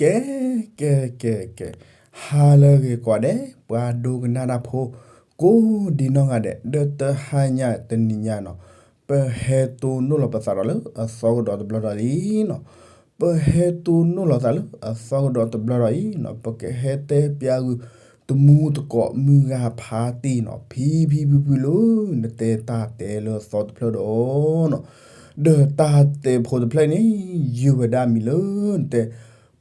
ကဲ ကဲ ကဲ ကဲ, ဟါလၢအဂ့ၤကိးဂၤဒဲး ပှၤဒိကနၣ်တၢ်ဖိ ကိးဒံနီၢ်ဂၤဒဲး ဒီးတဟါညါတနံၤညါနီၤ, ပဟဲတိၢ်နီၣ်လီၤပသးဒီးလၢအသီကဒီးတဘျီဒီးလံနီၤ, ပဟဲတိၢ်နီၣ်လီၤသးလၢအသီကဒီးတဘျီဒီးအံၤနီၤ, ပကဟဲတဲပျးဂုာ် တမူတကိးမုၢ်ဂၤဖးတံၢ်နီၤ, ဖံဖံဖုဖုလၢ နတဲတၢ်တဲလၢအသီတဖျၢၣ်ဒီးနီၤ, ဒီးတၢ်တဲဖိတဖျၢၣ်န့ၣ် ယုၢ်ဝဲဒၣ်မံၤလၢ နတဲ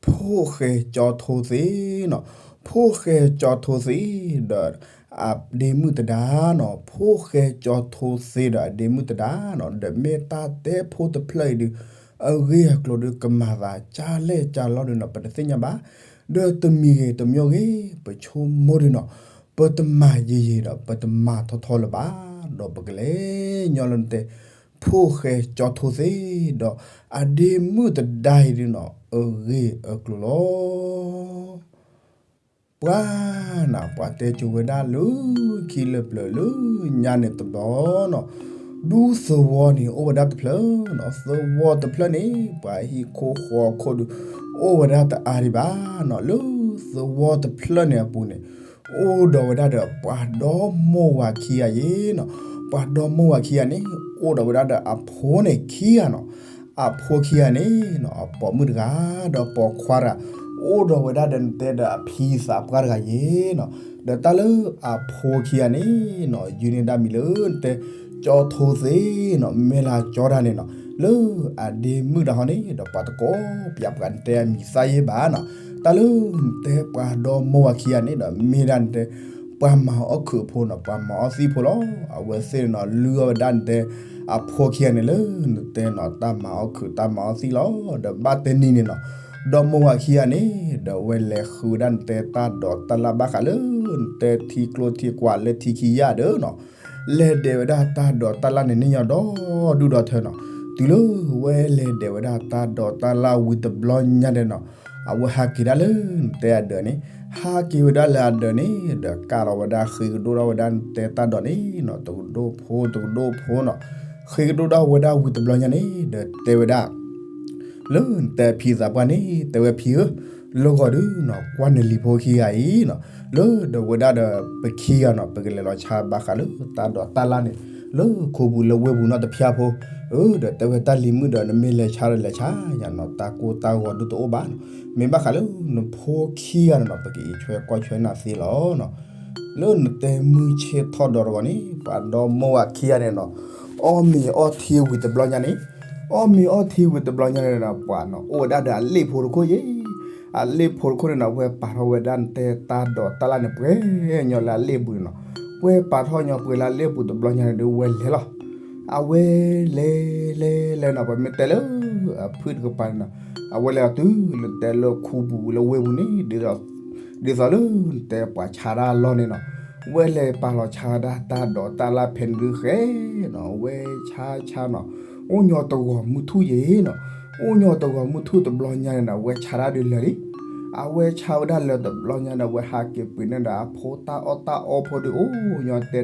ဖိၣ်ဃဲကၠီထိသ့နီၤ, ဖိၣ်ဃဲကၠီထိသ့ ဒီးအဒ့မုၣ်တဒါနီၤ, ဖိၣ်ဃဲကၠီထိသ့ဒီးအဒ့မုၣ်တဒါနီၤ, ဒီးမ့ၢ်တၢ်တဲဖိတဖျၢၣ်အံၤဒုး အဂ့ၢ်အကျိၤဒုးကမၤသးကၢ်လဲၢ်ကၢ်လီၤဒုးနီၤ ပတသ့ၣ်ညါဘၣ်, ဒီးတမံၤဂ့ၤတမံၤဂ့ၤ ပဆိကမိၣ်ဒုးနီၤ, ပတမၤယံာ်ယံာ်ဒီး ပတမၤထီထီလၢၤဘၣ်, ဒီးပကလဲၤညီလၢနတဲ ဖိၣ်ဃဲကၠီထိသ့ ဒီးအဒ့မုၣ်တဒါအံၤဒုးနီၤ အဂ့ၢ်အကျိၤလီၤ. ပှၤနၤ ပှၤတဲကိၤဝဲဒၣ်လၢခံလၢပျၢၤလၢညါန့ၣ်တဘျီနီၤ, ဒူသဝီန့ၣ်အိၣ်ဝဲဒၣ်တဖျၢၣ်နီၤ, သဝီတဖျၢၣ်န့ၣ် ပှၤဟံၣ်ခိၣ်ဃီခိၣ်ဒုး အိၣ်ဝဲဒၣ်တအါဒံးဘၣ်နီၤ, လၢသဝီတဖျၢၣ်န့ၣ်အပူၤန့ၣ် အိၣ်ဒီးဝဲဒၣ်ဒီးပှၤဒီမါဝၤခံဂၤအံၤနီၤ, ပှၤဒီမါဝၤခံဂၤန့ၣ် အိၣ်ဒီးဝဲဒၣ်ဒီးအဖိန့ၣ်ခံဂၤနီၤ, အဖိခံဂၤန့ၣ်နီၤ အပိာ်မုၣ်တဂၤ ဒီးပိာ်ခွါတဂၤ အိၣ်ဒီးဝဲဒၣ်ဒီးနတဲဒီးအဖံသးပှၢ်တဂၤအံၤနီၤ, ဒီးတၢ်လၢအဖိခံဂၤန့ၣ်နီၤ ယုၢ်န့ၢ်ဒၣ်မံၤလၢနတဲ ကၠီထိသ့နီၤ, မ့ၢ်လၢကၠီတၢ်န့ၣ်နီၤ, လၢအဒ့မုၣ်တၢ်ဟီန့ၣ် ဒီးပှၤတကိးပျးပှၤနတဲအမံၤသၣ်ယဲၢ်ဘၣ်နီၤ, တၢ်လၢနတဲပှၤဒီမါဝၤခံဂၤန့ၣ်ဒီး မ့ၢ်ဒၣ်နတဲ ပှၤမၤအီၣ်ခုးအဖိနီၤ, ပှၤမၤအီၣ်သံးဖိလီၤ, အဝဲသ့ၣ်န့ၣ်နီၤ လုၢ်အီၣ်ဝဲဒၣ်နတဲ အဖိခံဂၤန့ၣ်လၢနတဲနီၤ တၢ်မၤအီၣ်ခုးတၢ်မၤအီၣ်သံးလီၤ, ဒီးဘၣ်တနံၤန့ၣ်နီၤ ဒီမါဝၤခံဂၤန့ၣ် ဒီးအဝဲလဲၤဃုဝဲဒၣ်နတဲတၢ်ဒိးတၢ်လၣ်ဘၣ်ဃးလၢ နတဲထံကျိထံကွာ်လၢထံခံယၢ်ဒီးနီၤ, လဲၤဒဲးဝဲဒၣ်တၢ်ဒိးတၢ်လၣ်န့ၣ် န့ၢ်ညီဒီဒူၣ်ဒီထၢနီၤ, တုၤလၢဝဲလဲၤဒဲးဝဲဒၣ်တၢ်ဒိးတၢ်လၣ်ဝံၤတဘျီညါဒီးနီၤ, အဝဲဟးက့ၤဒၣ်လၢနတဲအဒၢးန့ၣ်, ဟးက့ၤဝဲဒၣ်လၢအဒၢးန့ၣ် ဒီးကးလီၤဝဲဒၣ်ဃ့ကဒိၣ်ထီၣ်ဝဲဒၣ်နတဲတၢ်ဒိးန့ၣ်နီၤ, တကဒိၣ်ဖိတကဒိၣ်ဖိနီၤ, ဃ့ကဒိၣ်ထီၣ်ဝဲဒၣ်ဝံၤတဘျီညါန့ၣ် ဒီးတဲဝဲဒၣ် လၢနတဲဖံသးပှၢ်န့ၣ် တဲဝဲဖံဧၢ, လၢဂီၤဒုးနီၤ ကွၢ်နလံၤဖိခံဂၤအံၤနီၤ, လၢဒီးဝဲဒၣ်ဒီးပခံဂၤနီၤ ပကလဲၤလီၤဆါဘၣ်ဃးလၢတၢ်ဒိးတၢ်လၣ်န့ၣ် လၢခိပူၤလၢဝ့ၢ်ပူၤနီတဖၠါဖိ, အၢ ဒီးတဲဝဲတၢ်လံၤမုၣ်ဒီး နမ့ၢ်လဲၤဆါဒီးလဲၤဆါယၤနီၤ, တၢ်ကိၢ်တၢ်ဂီၤဒုးတအိၣ်ဘၣ်နီၤ, မ့ၢ်ဘၣ်ဃးလၢနဖိခံဂၤန့ၣ်နီၤ ပကအံးဆွဲကွၢ်ဆွဲနၤသ့လီၤနီၤ. လၢနတဲမုၢ်ဆ့ၣ်ထီၣ်ဒီးတဂီၤန့ၣ် ပှၤဒီမိၢ်ဝၤခံဂၤန့ၣ်နီၤ အီၣ်မ့ၤအီထံဝံၤတဘျီညါန့ၣ်, အီၣ်မ့ၤအီထံဝံၤတဘျီညါန့ၣ်ဒီး ပှၤနီၤ အိၣ်ဝဲဒၣ်ဒီးအလ့ၣ်ဖိတခိၣ်ယဲၢ်, အလ့ၣ်ဖိတခိၣ်န့ၣ်နီၤ ဝဲပာ်ထီၣ်ဝဲဒၣ်နတဲတၢ်ဒိးတၢ်လၣ်န့ၣ် ပှဲၤညီလၢအလ့ၣ်ပူၤန့ၣ်နီၤ, ဝဲပာ်ထီၣ်ညီပှဲၤလၢအလ့ၣ်ပူၤတဘျီညါန့ၣ်ဒီး ဝဲလဲၤလီၤ. အဝဲလဲၤလဲၤလဲၤနီၤ ပမ့ၢ်တဲလၢ အဖုၣ်တကပၤန့ၣ်နီၤ အဝဲလဲၤတုၤလၢတဲလၢခိပူၤလၢဝ့ၢ်ပူၤန့ၣ် ဒ်သိးလၢနတဲပှၤဆါတၢ်အလီၢ်န့ၣ်နီၤ, ဝဲလဲၤပာ်လီၤဆါဒၣ်တၢ်ဒိးတၢ်လၣ်ဖဲန့ၣ်ဒုးဃဲနီၤ, ဝဲဆါဆါနီၤ, အိၣ်ညီတဂီၤမုၢ်ထူၣ်ယဲၢ်နီၤ, အိၣ်ညီတဂီၤမုၢ်ထူၣ်တဘျီညါန့ၣ်နီၤ ဝဲဆါတၢ်ဒုးလၢာ်လံ. အဝဲဆါဝဲဒၣ်လၢာ်တဘျီညါန့ၣ် အဝဲဟးက့ၤပှ့ၤန့ၢ်ဒီးအဖိတၢ်အီၣ်တၢ်အီဖိဒုးအိၣ်ညီတဲ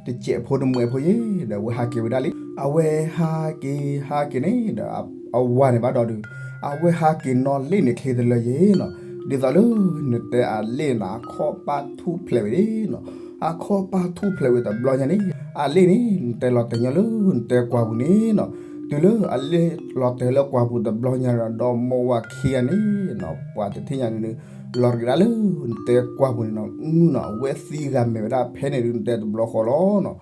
တစဲးဖိတမှဲးဖိယဲၢ် ဒီးအဝဲဟးက့ၤဝဲဒၣ်လံ. အဝဲဟးက့ၤဟးက့ၤန့ၣ်ဒီး အဝၤန့ၣ်ဘၣ်ဒီးဒုး အဝဲဟးက့ၤနီၣ်လ့ၣ်န့ၣ်ချ့တလၢယဲၢ်နီၤ, ဒ်သိးလၢနတဲအလ့ၣ်န့ၣ် အခီၣ်ပၢ်ထူၣ်ဖျဲးဝဲန့ၣ်နီၤ, အခီၣ်ပၢ်ထူၣ်ဖျဲးဝဲတဘျီညါန့ၣ် အလ့ၣ်န့ၣ် နတဲလီၤတဲာ်ညီလၢနတဲကွၢ်ပူၤန့ၣ်နီၤ, တုၤလၢအလ့ၣ်လီၤတဲာ်လၢကွၢ်ပူၤတဘျီညါဒီး ဒီမိၢ်ဝၤခံဂၤန့ၣ်နီၤ ပှၤတထံၣ်ညါန့ၣ်ဒုး လီၤရံးဒၣ်လၢနတဲကွၢ်ပူၤန့ၣ်နီၤ မုၢ်နီၤ အဝဲသံဂၤမဲာ်ဝဲဒၣ်ဖဲန့ၣ်ဒုး နတဲတဘျီဃီလီၤနီၤ.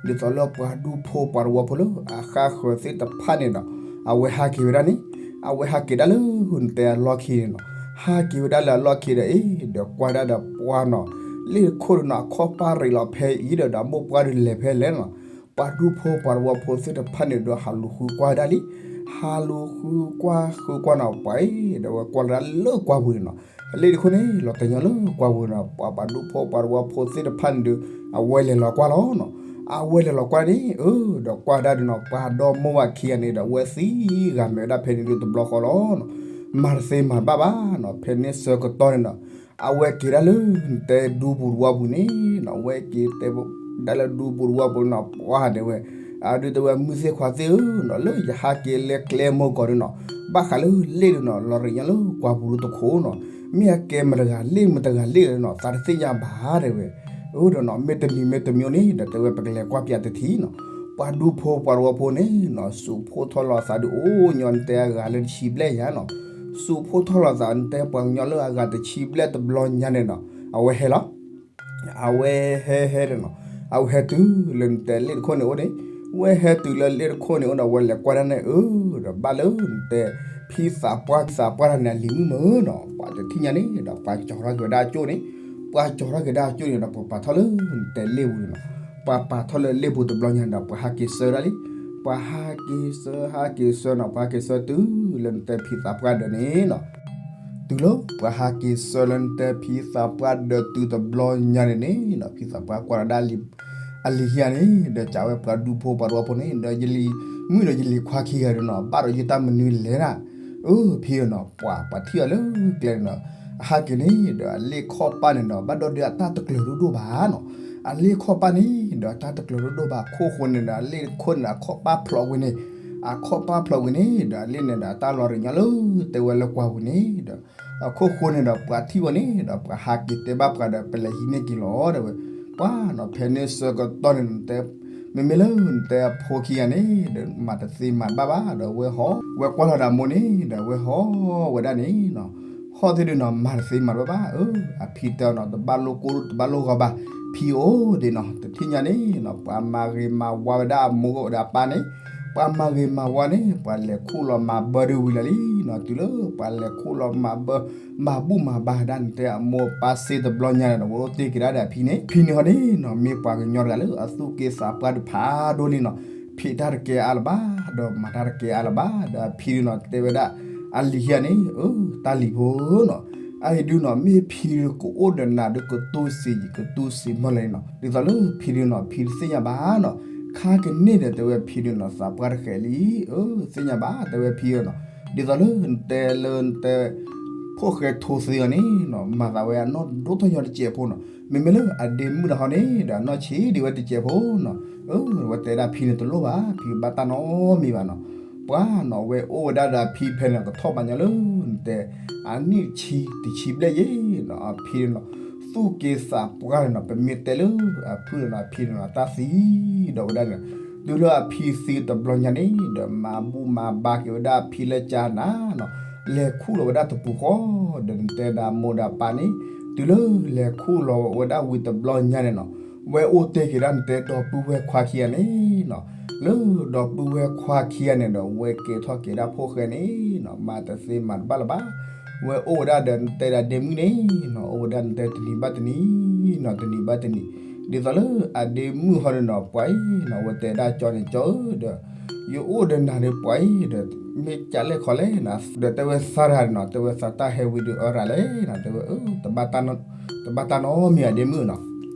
ဒ်သိးလၢပှၤဒူဖိပှၤတဝီဖိလၢ အဃၣ်ဃၢၤသ့ၣ်တဖၣ်န့ၣ်ဒီး အဝဲဟးက့ၤဝဲဒၣ်န့ၣ် အဝဲဟးက့ၤဒၣ်လၢနတဲအလီၢ်ခံန့ၣ်နီၤ, ဟးက့ၤဝဲဒၣ်လၢအလီၢ်ခံဒီး အ့ၣ် ဒီးကွၢ်ဒၣ်ဒီးပှၤနီၤ လ့ၣ်ခိၣ်ဒီးနီၤ အခီၣ်ပၢ်ရံးလီၤဖဲအံၤဒီး ဒီးမိၢ်ပှၢ်ဒုးလဲၤဖဲလဲၣ်နီၤ, ပှၤဒူဖိပှၤတဝီဖိသ့ၣ်တဖၣ်န့ၣ်ဒီး ဟးလူၤဃုကွၢ်ဝဲဒၣ်လံ, ဟးလူၤဃုကွၢ်ဃုကွၢ်နီၤ ပှၤအ့ၣ် ဒီးဝဲကွၢ်လီၤဒၣ်လၢကွၢ်ပူၤန့ၣ်နီၤ, လ့ၣ်တခိၣ်န့ၣ် လီၤတဲာ်ညီလၢကွၢ်ပူၤန့ၣ်နီၤ ပှၤပှၤဒူဖိပှၤတဝီဖိသ့ၣ်တဖၣ်န့ၣ်ဒီး အဝဲလဲၤလီၤကွၢ်လီၤနီၤ, အဝဲလဲၤလီၤကွၢ်န့ၣ် အၢ ဒီးကွၢ်ဒၣ်ဒုးနီၤ ပှၤဒီမိၢ်ဝၤခံဂၤန့ၣ်ဒီး အဝဲသံဂၤမဲာ်ဝဲဒၣ်ဖဲန့ၣ်ဒုးတဘျီဃီလီၤနီၤ, မၤတသ့မၤဘၣ်ဘၣ်နီၤ ဖဲန့ၣ်ဆၢကတီၢ်န့ၣ်နီၤ အဝဲက့ၤဒၣ်လၢနတဲဒူပူၤတဝီပူၤန့ၣ်နီၤ အဝဲက့ၤတဲဒၣ်လၢဒူပူၤတဝီပူၤန့ၣ်နီၤ ပှၤဒဲးဝဲ အဒုးတဲဝဲမုၢ်သ့ၣ်ခွါသ့ၣ်ဧၢနီၤ, လၢယဟးက့ၤလၢကျဲမုၢ်ကီၢ်ဒုနီၤ, ဘၣ်ဃးလၢလ့ၣ်ဒုနီၤ လီၤရံးညါလၢကွၢ်ပူၤဒုတခိၣ်နီၤ, မ့ၢ်အကဲမတၤတဂၤလ့ၣ်မတၤတဂၤလ့ၣ်နီၤ သးတသ့ၣ်ညါဘၣ်တဲဝဲ, အၢဒီးနီၤ မ့တမံၤမ့တမံၤန့ၣ်ဒီးတဲဝဲပကလဲၤကွၢ်ပၠးတထံၣ်နီၤ, ပှၤဒူဖိပှၤတဝီဖိန့ၣ်နီၤ စူးဖှိၣ်ထီၣ်လီၤအသးဒုအိၣ်ညီနတဲအဂၤလၢတဆံဘျဲၣ်ယါနီၤ, စူးဖှိၣ်ထီၣ်လီၤအသးနတဲပှၤကညီလၢအဂၤတဆံဘျဲၣ်တဘျီညါန့ၣ်နီၤ, အဝဲဟဲလီၤ အဝဲဟဲဟဲဒီးနီၤ, အဝဲဟဲတုၤလၢလ့ၣ်တခိၣ်န့ၣ်အိၣ်န့ၣ်, ဝဲဟဲတုၤလၢလ့ၣ်တခိၣ်န့ၣ်အိၣ်ဒီး ဝဲလဲၤကွၢ်ဒၣ်န့ၣ် အၢဒီးဘၣ်လၢနတဲ ဖံသးပှၢ် ဖံသးပှၢ်တၢ်န့ၣ် အလံၤမုၣ်မၢနီၤ, ပှၤတထံၣ်ညါန့ၣ်ဒီး ပှၤကၠီၤထီၣ်က့ၤဝဲဒၣ်အကၠိၣ်န့ၣ်, ပှၤကၠီၤထီၣ်က့ၤဒၣ်အကၠိၣ်န့ၣ်ဒီး ပှၤပာ်ထီၣ်လၢနတဲလ့ၣ်ပူၤန့ၣ်နီၤ, ပှၤပာ်ထီၣ်လၢလ့ၣ်ပူၤတဘျီညါဒီး ပှၤဟးက့ၤဆၢဒၣ်လံ, ပှၤဟးက့ၤဆၢ ဟးက့ၤဆၢနီၤ, ပှၤဟးက့ၤဆၢတုၤလၢနတဲဖံသးပှၢ်ဒၢးန့ၣ်နီၤ တုၤလၢပှၤဟးက့ၤဆၢလၢနတဲဖံသးပှၢ်ဒၢးတုၤတဘျီညါန့ၣ်န့ၣ်နီၤ, ဖံသးပှၢ်ကွၢ်လီၤဒၣ် အလံၤခံဂၤန့ၣ်ဒီး စံးဝဲပှၤဒူဖိပှၤတဝီဖိန့ၣ်ဒီး ယလံၤမုၣ်ဒီးယလံၤခွါခံဂၤဒီးနီၤ ဘၣ်ဒီးယတၢ်မနုၤလဲၣ်ဒၣ်, အၢဖံဧၢနီၤ, ပှၤပှၤထံၣ်အီၤလၢကျဲန့ၣ်နီၤ, အဟးက့ၤန့ၣ်ဒီးအလ့ၣ်ခီၣ်ပၢ်န့ၣ်ဒီး ဘၣ်ဒီးဒုးအတၢ်တကျၢၤဒိၣ်ဒိၣ်ဘၣ်နီၤ, အလ့ၣ်ခီၣ်ပၢ်န့ၣ်ဒီးအတၢ်တကျၢၤဒိၣ်ဒိၣ်ဘၣ် ခိၣ်ဃိန့ၣ်ဒီး အလ့ၣ်ခိၣ်န့ၣ်ဒီး အခီၣ်ပၢ်ဖျိးဝံၤန့ၣ်, အခီၣ်ပၢ်ဖျိးဝံၤန့ၣ်ဒီး အလ့ၣ်န့ၣ်ဒီး အတၢ်လီၤရံးညါလၢတဲဝဲလၢကွၢ်ပူၤန့ၣ်ဒီး အခိၣ်ဃိန့ၣ်ဒီး ပှၤထံၣ်ဝဲန့ၣ်ဒီး ပှၤဟးက့ၤတဲဘၣ်ပှၤဒီး ပလဲၤဟံးန့ၢ်က့ၤလီၤတဲဝဲ, ပှၤနီၤ ဖဲန့ၣ်ဆၢကတီၢ်န့ၣ်နတဲ မ့မ့ၢ်လၢနတဲအဖိခံဂၤန့ၣ်ဒီး မၤတသ့မၤတဘၣ်ဘၣ်ဒီး ဝဲဟီၣ် ဝဲကွၢ်လီၤဒီးအမိၢ်န့ၣ်ဒီး ဝဲဟီၣ်ဝဲဒၣ်န့ၣ်နီၤ, ဟီၣ်သ့ၣ်ဒုနီၤ မၤတသ့မၤတဘၣ်ဘၣ်, အဖံတဲအီၤနီၤ တဘၣ်လိၣ်ကိၢ်တဘၣ်လိၣ်ဂီၤဘၣ်, ဖံအိၣ်ဒံးနီၤ တထံၣ်ညါန့ၣ်နီၤ ပှၤမၤဂ့ၤမၤဝါဝဲဒၣ်အမိၢ်ဒီးအပၢ်န့ၣ်, ပှၤမၤဂ့ၤမၤဝါန့ၣ် ပှၤလဲၤခူၣ်လီၤမၤဘၢဒၣ်ဝံၤလၢာ်လံနီၤ, တုၤလၢပှၤလဲၤခူၣ်လီၤမၤဘၢ မၤဘူၣ်မၤဘါဒၣ်နတဲအမိၢ်အပၢ်စ့တဘျီညါန့ၣ်ဒီး ဝဲအိၣ်တ့ၢ်က့ၤဒၣ်ဒီးအဖံန့ၣ်, ဖံန့ၣ်ဟီန့ၣ်နီၤ မ့ၢ်ပှၤကညီတဂၤလၢအသူၣ်က့သးပှၢ်တဖးဒိၣ်လံနီၤ, ဖံးတၢ်တကဲအါလၢၤဘၣ် ဒီးမၤတၢ်တကဲအါလၢၤဘၣ်, ဒီးအဖံဒုနီၤ တဲဝဲဒၣ် အလံၤခံဂၤန့ၣ် အၢ တၢ်လံၤဖိနီၤ, အအံၤဒုနီၤ မ့ၢ်ဖံဒုကအိၣ်ဒီးနၤဒုကတူၢ်စ့ၢ်ကီး ကတူၢ်စ့ၢ်မီၢ်လၢာ်န့ၣ်နီၤ, ဒ်သိးလၢဖံဒုနီၤ ဖံတသ့ၣ်ညါဘၣ်နီၤ, ခါကန့ၢ်ဒီးတဲဝဲဖံဒုနီၤ သးပှၢ်တဃဲးလံ, အၢ သ့ၣ်ညါဘၣ်တဲဝဲဖံဧၢနီၤ, ဒ်သိးလၢနတဲလၢနတဲ ဖိၣ်ဃဲထိသ့အီၤန့ၣ်နီၤ မၤသးဝဲအနီၢ်ဒိၣ်ထီၣ်ညီတစဲးဖိနီၤ, မ့မ့ၢ်လၢအဒ့မုၣ်တဟီန့ၣ်ဒီး အနီၢ်ဆံးဒံးဝဲတစဲးဖိနီၤ, အၢ ဝဲတဲဒၣ်ဖံန့ၣ်တလိၣ်ဘၣ် ဖံဘၣ်တၢ်နီတမံၤဘၣ်နီၤ, ပှၤနီၤ ဝဲအိၣ်ဝဲဒၣ်ဒီးအဖံဖဲန့ၣ် ကထီၣ်ဘၣ်ညီလၢ နတဲ အနံၣ်ဆံ တဆံဘျဲၣ်ယဲနီၤ, အဖံနီၤ သူၣ်က့သးပှၢ်န့ၣ်နီၤ ပမ့ၢ်တဲလၢအဖုၣ်န့ၣ်နီၤ အဖံန့ၣ်နီၤ တၢ်သံဒီးဝဲဒၣ်န့ၣ်, တုၤလၢအဖံသံတဘျီညါန့ၣ်ဒီး မၤဘူၣ်မၤဘါက့ၤဝဲဒၣ်အဖံလၢကၠါနၤနီၤ, လဲၤခူၣ်လီၤဝဲဒၣ်တပူၤဃီဒီးနတဲဒီးအမိၢ်ဒီးအပၢ်န့ၣ်, တုၤလၢလဲၤခူၣ်လီၤဝဲဒၣ်ဝံၤတဘျီညါန့ၣ်နီၤ, ဝဲအိၣ်တ့ၢ်က့ၤဒၣ်နတဲဒီပုၢ်ဝဲၢ်ခွါခံဂၤန့ၣ်နီၤ, လၢဒီပုၢ်ဝဲၢ်ခွါခံဂၤန့ၣ်ဒီး ဝဲကဲထီၣ်က့ၤဒၣ်ဖိၣ်ဃဲန့ၣ်နီၤ မၤတသ့မၤတဘၣ်လၢၤဘၣ်, ဝဲအိၣ်ဝဲဒၣ်ဒီးနတဲဒီးဒ့မုၣ်န့ၣ်နီၤ အိၣ်ဝဲဒၣ်နတဲတနံၤဘၣ်တနံၤနီၤ တနံၤဘၣ်တနံၤ, ဒ်သိးလၢအဒ့မုၣ်ဟီန့ၣ်နီၤ ပှၤအံၤနီၤ ဝဲတဲဒၣ်ကၠီန့ၣ် ကၠီဧၢဒီး ယအိၣ်ဒီးနၤဒီးပှၤအံၤဒီး မ့ၢ်ကလဲၣ်ခီလဲၣ်နီၤ ဒီးတဲဝဲသးတဂၤန့ၣ်နီၤ တဲဝဲသးတၢ်ဟဲဝံၤဒီးအၢရၤလဲၣ်နီၤ တဲဝဲအၢ တဘၣ်တၢ်နီတမံၤဧါဒ့မုၣ်နီၤ,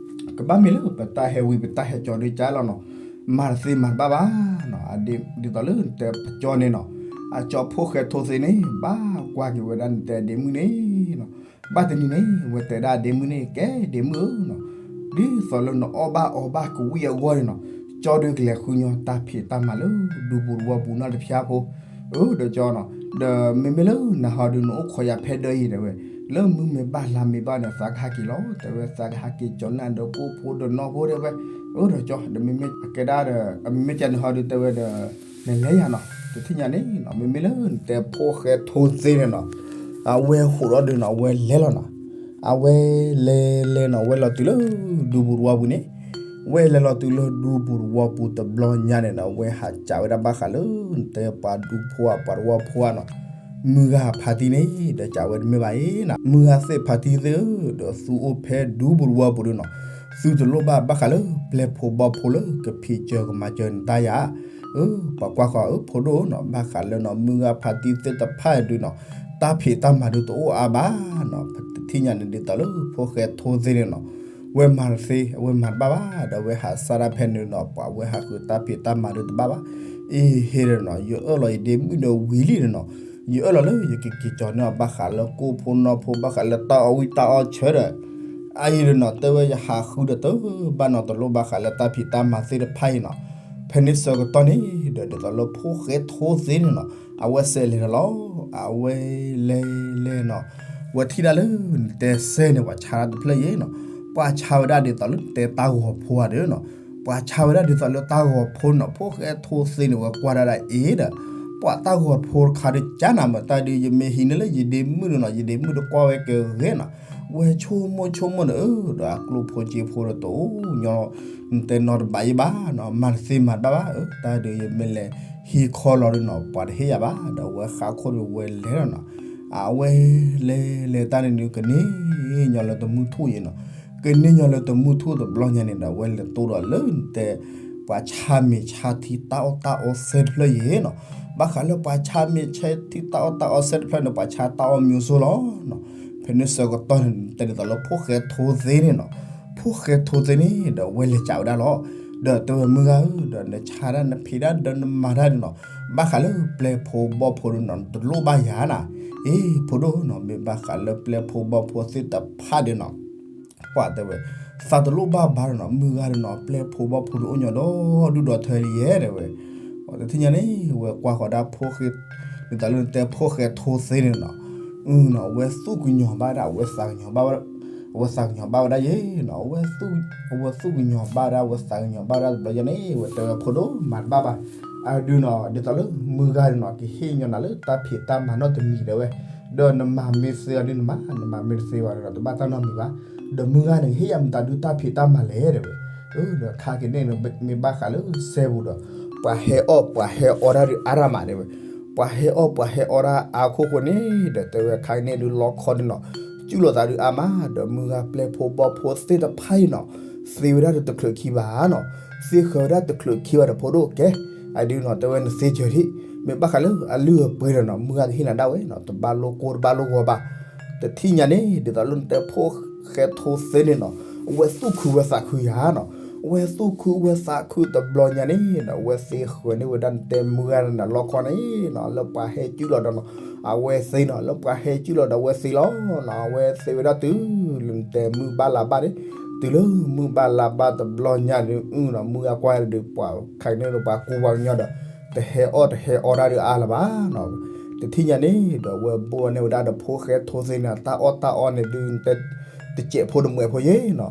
ကဘၣ်မ့ၢ်လၢပတၢ်ဟဲဝံၤပတၢ်ဟဲကၠီဒုကၠါလီၤနီၤ, မၤတသ့မၤတဘၣ်ဘၣ်နီၤ, ဒ်သိးလၢနတဲပကၠီန့ၣ်နီၤ, အကၠီဖိၣ်ဃဲထိသ့န့ၣ် ဘၣ်ကွၢ်က့ၤဝဲဒၣ်နတဲဒ့မုၣ်န့ၣ်နီၤ, ဘၣ်တနံၤန့ၣ် ဝဲတဲဒၣ်ဒ့မုၣ်န့ၣ် ကဲဒ့မုၣ်ဧၢနီၤ, ဒ်သိးလၢနအီၣ်ဘၣ်အီဘၣ်ကဝံၣ်အဂီၢ်န့ၣ်နီၤ, ကၠီဒုကလဲၤဃုညီတၢ်ဖံးတၢ်မၤလၢဒူပူၤတဝီပူၤနီတဖျါဖိ, အၢ ဒီးကၠီနီၤ, ဒီးမ့မ့ၢ်လၢနၤဟီဒုးနအိၣ်ခိးယၤဖဲဒၢအံၤတဲဝဲ, လၢမုၢ်မ့ၢ်ဘၣ်လါမ့ၢ်ဘၣ်န့ၣ် သးကဟးက့ၤလီၤ တဲဝဲ သးကဟးက့ၤကၠီနၢ်ဒီးကိၣ်ဖိဒီးနီၢ်ဖိတဲဝဲ, အၢ ဒီးကၠီ ဒီးမ့မ့ၢ်အကဲဒၣ်ဒီး မ့မ့ၢ်ကန့ၣ်ဟီဒုးတဲဝဲဒီး နလဲၤယၤနီၤ တထံၣ်ညါန့ၣ်နီၤ မ့မ့ၢ်လၢနတဲဖိၣ်ဃဲထိသ့န့ၣ်နီၤ အဝဲဟိးထီၣ်ဒီးနီၤ အဝဲလဲၤလီၤနီၤ အဝဲလဲၤလဲၤနီၤ ဝဲလီၤတုၤလၢဒူပူၤတဝီပူၤန့ၣ် ဝဲလဲၤလီၤတုၤလၢဒူပူၤတဝီပူၤတဘျီညါန့ၣ်နီၤ ဝဲဟးစံးဝဲဒၣ်ဘၣ်ဃးလၢ နတဲပှၤဒူဖိဧါ ပှၤတဝီဖိဧါနီၤ မုၢ်ဂၤဖါတံၢ်န့ၣ် ဒီးစံးဝဲတမ့ၢ်ဘၣ်အံၤနီၤ မုၢ်ဂၤသ့ၣ်ဖါတံၢ်သ့ၣ်ဧၢ ဒီးသုအိၣ်ဖဲဒူပူၤတဝီပူၤဒီးနီၤ သုတလိၣ်ဘၣ်ဘၣ်ဃးလၢ ပျဲၢ်ဖိဘီဖိလၢကဖံးစၢၤကမၤစၢၤနတၢ်ယၤ အၢ ပှၤကွၢ်ဃီၤအၢ ဖိဒိၣ်နီၤ ဘၣ်ဃးလၢနီၤ မုၢ်ဂၤဖါတံၢ်သ့ၣ်တဖၣ်အံၤဒုးနီၤ တၢ်ဖံးတၢ်မၤဒုးတအိၣ်အါဘၣ်နီၤ ပတထံၣ်ညါန့ၣ် ဒ်သိးလၢဖိၣ်ဃဲထိသ့ၣ်န့ၣ်နီၤ ဝဲမၤတသ့ အဝဲမၤတဘၣ်ဘၣ် ဒီးဝဲဟးစၢ်ဒၣ်ဖဲန့ၣ်နီၤ ပှၤဝဲဟးဃုတၢ်ဖံးတၢ်မၤဒုးတဘၣ်ဘၣ် အ့ဟ့ဒီးနီၤ ယအၢၣ်လီၤယဒ့မုၣ်ဒီးဝံၤလံဒီးနီၤ ယအၢၣ်လီၤလၢယကက့ၤကၠီန့ၢ်အီၤဘၣ်ဃးလၢကိၣ်ဖိနီၢ်ဖိ ဘၣ်ဃးလၢတၢ်အီၣ်ဝံၣ်တၢ်အီၣ်ဆၢဒီး အအံၤဒီးနီၤ တဲဝဲယဟးဃုဒီးတဘၣ်နီၤ တလိၣ်ဘၣ်ဃးလၢတၢ်ဖံးတၢ်မၤသ့ၣ်တဖၣ်အံၤနီၤ ဖဲန့ၣ်ဆၢကတီၢ်န့ၣ်ဒီး ဒ်သိးလၢဖိၣ်ဃဲထိသ့န့ၣ်နီၤ အဝဲစဲးလဲၤဒီးလီၤ. အဝဲလဲၤလဲၤနီၤ, ဝဲထံၣ်ဒၣ်လၢနတဲစဲန့ၣ် ပှၤဆါတဖျၢၣ်ယဲနီၤ, ပှၤဆါဝဲဒၣ်ဒ်သိးလၢနတဲတၢ်ဂီၤဖိဧါဒီးနီၤ, ပှၤဆါဝဲဒၣ်ဒ်သိးလၢတၢ်ဂီၤဖိနီၤ. ဖိၣ်ဃဲထိသ့န့ၣ် ဝဲကွၢ်ဒၣ်ဒ်အံၤဒီး ပှၤတၢ်ဂီၤဖိတခါဒီးကၢနၤမး တၢ်ဒုးယမ့ၢ်ဟံးန့ၢ်လၢယဒ့မုၣ်ဒီးနီၤ, ယဒ့မုၣ်ဒီးကွၢ်ဝဲကဂ့ၤနီၤ. ဝဲဆိကမိၣ်ဆိကမိၣ်ဒီး အၢ ဒီးအကျိၣ်ဖိစ့ဖိဒီးတအိၣ်ညီ နတဲနီတဘၣ်ယံၤဘၣ်နီၤ, မၤတသ့မၤတဘၣ်ဘၣ်, အၢ တၢ်ဒုးယမ့ၢ်လဲၤဟံးခီလီၤဒီးနီၤ ပှၤတဟ့ၣ်ယၤဘၣ်. ဒီးဝဲဃၣ်ခိၣ်ဒီးဝဲလဲၤလီၤနီၤ. အဝဲလဲၤလဲၤတၢ်န့ၣ်ဒုး ကန့ၢ်ညီလၢတမုၢ်ထူၣ်ယဲနီၤ, ကန့ၢ်ညီလၢတမုၢ်ထူၣ်တဘျီညါန့ၣ်ဒီး ဝဲလဲၤတိၢ်ဒီးလၢနတဲ ပှၤဆါမ့ၤဆါထံတၢ်အီၣ်တၢ်အီစဲတဖျၢၣ်ယဲနီၤ. ဘၣ်ဃးလၢပှၤဆါမ့ၤဆါထံတၢ်အီၣ်တၢ်အီစဲတဖျၢၣ်န့ၣ် ပှၤဆါတၢ်အီၣ်မံၤစိလီၤနီၤ. ဖဲန့ၣ်ဆၢကတီၢ်န့ၣ် တဲဒ်သိးလၢဖိၣ်ဃဲထိသ့န့ၣ်နီၤ, ဖိၣ်ဃဲထိသ့န့ၣ်ဒီး ဝဲလဲၤကးဝဲဒၣ်လီၤ. ဒီးတဲဝဲမုၢ်ဂၤဧၢ, ဒီးနဆါတၢ်နဖံးတၢ်ဒီးနမၤတၢ်န့ၣ်နီၤ, ဘၣ်ဃးလၢပျဲၢ်ဖိဘီၣ်ဖိဒီးနီၤ နတလိၣ်ဘၣ်ယၤနီၤ. အ့ ဖိဒိၣ်နီၤ, မ့ၢ်ဘၣ်ဃးလၢပျဲၢ်ဖိဘီၣ်ဖိသ့ၣ်တဖၣ်ဒီးနီၤ ပှၤတဲဝဲ သးတလိၣ်ဘၣ်ဘၣ်ဒီးနီၤ, မုၢ်ဂၤဒီးနီၤ ပျဲၢ်ဖိဘီၣ်ဖိဒီးအိၣ်ညီဒီဒူၣ်ဒီထၢလံယဲ တဲဝဲ. တထံၣ်ညါန့ၣ် ဝဲကွၢ်ဃီၤဒၣ်ဖိၣ်ဃဲ ဒ်သိးလၢနတဲဖိၣ်ဃဲထိသ့န့ၣ်နီၤ, အဝဲသူၣ်ကညီၤဘၣ်ဒၣ် အဝဲသးကညီၤဘၣ်ဝဲဒၣ်ယဲနီၤ, အဝဲသူၣ်ကညီၤဘၣ်ဒၣ် အဝဲသးကညီၤဘၣ်ဝဲဒၣ်တဘျီညါန့ၣ် ဝဲတဲဝဲဖိဒိၣ်မၤတဘၣ်ဘၣ်, အဒုးနီၤ ဒ်သိးလၢမုၢ်ဂၤဒီးနီၤ ကဟ့ၣ်ညီနၤလၢတၢ်ဖံးတၢ်မၤနီတမံၤတဲဝဲ, ဒီးနမၤမ့ၢ်သ့အီၤဒုးနမၤ, နမၤမ့ၢ်တသ့ဘၣ်ဒီး တဘၣ်တၢ်နီတမံၤဘၣ်, ဒီးမုၢ်ဂၤန့ၣ် ကဟ့ၣ်ယၤမတၤဒုးတၢ်ဖံးတၢ်မၤလဲၣ်တဲဝဲ. ဒီးခါက့ၤန့ၣ် မ့ၢ်ဘၣ်ဃးလၢစဲပူၤဒီး ပှၤဟဲအီၣ်ပှၤဟဲအီတၢ်ဒုးအါရၣ်မးတဲဝဲ, ပှၤဟဲအီၣ်ပှၤဟဲအီတၢ်အါခိၣ်ဃိန့ၣ်ဒီး တဲဝဲခါက့ၤန့ၣ်ဒုးလီခီဒုးနီၤ စုၣ်လိာ်သးဒုးအါမး ဒီးမုၢ်ဂၤပျဲၢ်ဖိဘီၣ်ဖိသ့ၣ်တဖၣ်အံၤနီၤ သ့ဝဲဒၣ်တချုးခံဘၣ်နီၤ, သ့ဃၢၤဝဲဒၣ်တချုးခံဘၣ်ဒီးဖိဒိၣ်ကဲ, အဒုးနီၤ တဲဝဲနသ့စၢၤဒံး, မ့ၢ်ဘၣ်ဃးလၢအလုၢ်အပှ့ၤဒီးနီၤ မုၢ်ဂၤကဟ့ၣ်နၤဒၣ်ဝဲနီၤ တဘၣ်လိကိၢ်တဘၣ်လိဂီၤဘၣ်, တထံၣ်ညါန့ၣ် ဒ်သိးလၢနတဲဖိၣ်ဃဲထိသ့န့ၣ်နီၤ အဝဲသူၣ်ခုဝဲသးခုယၤနီၤ, အဝဲသူၣ်ခုဝဲသးခုတဘျီညါန့ၣ်နီၤ အဝဲသ့ဃၢၤန့ၢ်ဝဲဒၣ်နတဲမုၢ်ဂၤန့ၣ်နီၤ လီခီန့ၣ်နီၤ လၢပှၤဟဲစုၣ်လီၤဒီးနီၤ အဝဲသ့နီၤ လၢပှၤဟဲစုၣ်လီၤဒီးအဝဲသ့လီၤနီၤ အဝဲသ့ဝဲဒၣ်တုၤလၢနတဲမုၢ်ဘၣ်လါဘၣ်န့ၣ်, တုၤလၢမုၢ်ဘၣ်လါဘၣ်တဘျီညါန့ၣ်နီၤ မုၢ်ဂၤကွၢ်ဒုးပှၤခါန့ၣ်ဒီးပှၤကူပှၤကညီဒီး တဟဲအီၣ်တဟဲအီတၢ်ဒုးအါလၢၤဘၣ်နီၤ, တထံၣ်ညါန့ၣ်ဒီး ဝဲဘိၣ်န့ၢ်ဝဲဒၣ်ဒီးဖိၣ်ဃဲထိသ့န့ၣ် တၢ်အီၣ်တၢ်အီန့ၣ်ဒုး တစဲးဖိတမှဲးဖိယဲနီၤ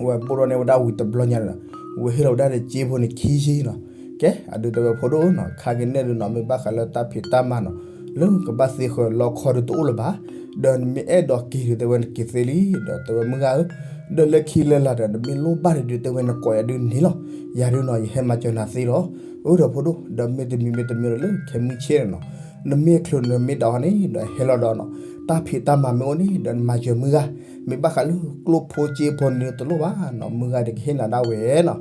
ဝဲဘိၣ်ထီၣ်န့ၢ်ဝဲဒၣ်ဝံၤတဘျီညါန့ၣ်ဒီး ဝဲဟ့ၣ်လီၤဝဲဒၣ်ဒီးစ့ဖိန့ၣ်ခံဆံနီၤ, ကဲ အဒုးတဲဝဲဖိဒိၣ်နီၤ ခါက့ၤန့ၣ်ဒုးနီၤ မ့ၢ်ဘၣ်ဃးလၢတၢ်ဖံးတၢ်မၤနီၤ လၢကဘၣ်သ့ဃၢၤလီခီဒုးတအိၣ်လၢၤဘၣ်, ဒီးနမ့ၢ်အဲၣ်ဒိးက့ၤဒုးတဲဝဲနက့ၤသ့လံ, ဒီးတဲဝဲမုၢ်ဂၤဧၢ, ဒီးလၢခံလၢလာ်ဒီး နမ့ၢ်လိၣ်ဘၣ်ဒုးတဲဝဲနကိးယၤဒုးန့ၣ်လီၤ, ယၤဒုးနီၤ ယဟဲမၤစၢၤနၤသ့လီၤ, အၢ ဒီးဖိဒိၣ် ဒီးမ့ၢ်တမံၤမ့ၢ်တမံၤဒီးလၢခဲမုၢ်ဆ့ၣ်န့ၣ်နီၤ နမ့ၢ်ချုးနမ့ၢ်တီၤန့ၣ် ဒီးဟဲလီၤဒီးနီၤ တၢ်ဖံးတၢ်မၤမ့ၢ်အိၣ်န့ၣ် ဒီးနမၤစၢၤမုၢ်ဂၤ, မ့ၢ်ဘၣ်ဃးလၢကျိၣ်ဖိစ့ဖိန့ၣ်တလိၣ်ဘၣ်နီၤ မုၢ်ဂၤဒီးကဟ့ၣ်နၤဒၣ်ဝဲနီၤ,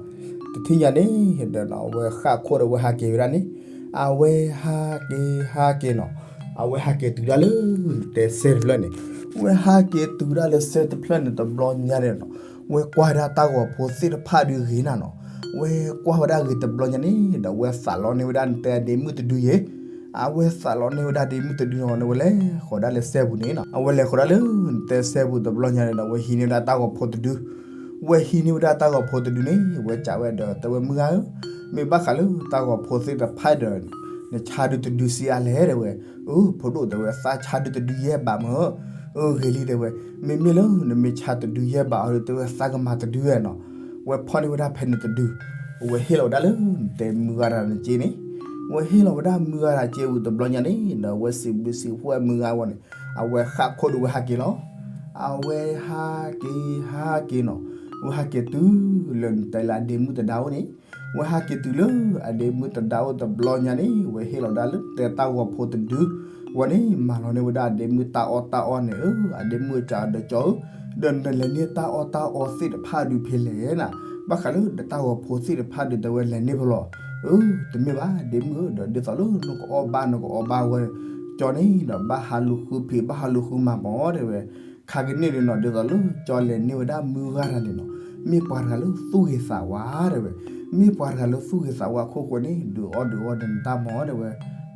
တထံၣ်ညါန့ၣ်ဒီးနီၤ အဝဲဃၣ်ခိၣ်ဒီးဝဲဟးက့ၤဝဲဒၣ်န့ၣ်, အဝဲဟးက့ၤဟးက့ၤနီၤ, အဝဲဟးက့ၤတုၤဒၣ်လၢ တဲစဲတဖျၢၣ်န့ၣ်, ဝဲဟးက့ၤတုၤဒၣ်လၢစဲတဖျၢၣ်န့ၣ်တဘျီညါန့ၣ်နီၤ, ဝဲကွၢ်ဒၣ်တၢ်ဂီၤဖိသ့ၣ်တဖၣ်ဒုးဂ့ၤနၤနီၤ, ဝဲကွၢ်ဝဲဒၣ်ဂ့ၤတဘျီညါန့ၣ်ဒီး ဝဲသးလီန့ၢ်ဝဲဒၣ်နတဲအဒ့မုၣ်တဒုယဲ အဝဲသးလီန့ၢ်ဝဲဒၣ်ဒ့မုၣ်တဒုနီၤ ဝဲလဲၤဃီၤဒၣ်လၢစဲပူၤန့ၣ်နီၤ အဝဲလဲၤဃီၤဒၣ်လၢနတဲစဲပူၤတဘျီညါန့ၣ်ဒီး ဝဲဟံးန့ၢ်ဝဲဒၣ်တၢ်ဂီၤဖိတဒု, ဝဲဟံးန့ၢ်ဝဲဒၣ်တၢ်ဂီၤဖိတဒုန့ၣ် ဝဲစံးဝဲဒီး တဲဝဲမုၢ်ဂၤဧၢ, မ့ၢ်ဘၣ်ဃးလၢတၢ်ဂီၤဖိသ့ၣ်တဖၣ်ဒီး နဆါဒုးတဒုစံးအါလဲၣ်တဲဝဲ, အၢ ဖိဒိၣ်တဲဝဲ သးဆါဒုးတဒုယဲၢ်ဘးမၢ်, အၢ ဂ့ၤလံတဲဝဲ, မ့မ့ၢ်လၢနမ့ၢ်ဆါတဒုယဲၢ်ဘးအီၤဒုးတဲဝဲသးကမၤတဒုဝဲနီၤ, ဝဲဖီၣ်န့ၢ်ဝဲဒၣ်ဖဲန့ၣ်တဒု, ဝဲဟ့ၣ်လီၤဝဲဒၣ်လၢ နတဲမုၢ်ဂၤတဂၤန့ၣ်စ့န့ၣ်, ဝဲဟ့ၣ်လီၤဝဲဒၣ်မုၢ်ဂၤတဂၤစ့ဝံၤတဘျီညါန့ၣ်ဒီး ဝဲစံးဘျုးစံးဖှိၣ်ဝဲမုၢ်ဂၤဝဲန့ၣ်, အဝဲဃၣ်ခိၣ်ဒီးဝဲဟးက့ၤလီၤ, အဝဲဟးက့ၤဟးက့ၤနီၤ, ဝဲဟးက့ၤတုၤလၢနတဲလၢအဒ့မုၣ်တဒါအိၣ်န့ၣ်, ဝဲဟးက့ၤတုၤလၢအဒ့မုၣ်တဒါအိၣ်တဘျီညါန့ၣ် ဝဲဟ့ၣ်လီၤဝဲဒၣ်လၢတဲတၢ်ဂီၤဖိတဒု, ဝဲန့ၣ် မၤလီၤန့ၢ်ဝဲဒၣ်အဒ့မုၣ်တၢ်အီၣ်တၢ်အီန့ၣ်, အဒ့မုၣ်အစံးဒီးကၠီဧၢ, ဒီးနလဲၤန့ၢ်တၢ်အီၣ်တၢ်အီသ့ၣ်တဖၣ်ဒုးဖဲလဲၣ်နီၤ, ဘၣ်ဃးလၢတၢ်ဂီၤဖိသ့ၣ်တဖၣ်ဒုးတဲဝဲလဲၤန့ၢ်ဖဲလဲၣ်, အၢ တမ့ၢ်ဘၣ်ဒ့မုၣ်ဧၢ, ဒီးဒ်သိးလၢနကအီၣ်ဘၣ်နကအီဘၣ်ဝဲ, ကၠီန့ၣ်ဒီးဘၣ်ဟးလူၤဃုဖံးဘၣ်ဟးလူၤဃုမၤမၢ်တဲဝဲ, ခါက့ၤန့ၣ်ဒီးနီၤ ဒ်သိးလၢကၠီလဲၤန့ၢ်ဝဲဒၣ်မုၢ်ဂၤတဂၤန့ၣ်နီၤ, မ့ၢ်ပှၤတဂၤလၢသူၣ်ဂ့ၤသးဝါတဲဝဲ, မ့ၢ်ပှၤတဂၤလၢသူၣ်ဂ့ၤသးဝါခိၣ်ဃိန့ၣ် ဒုးအီၣ်ဒုးအီဒီးနတၢ်မၢ်တဲဝဲ,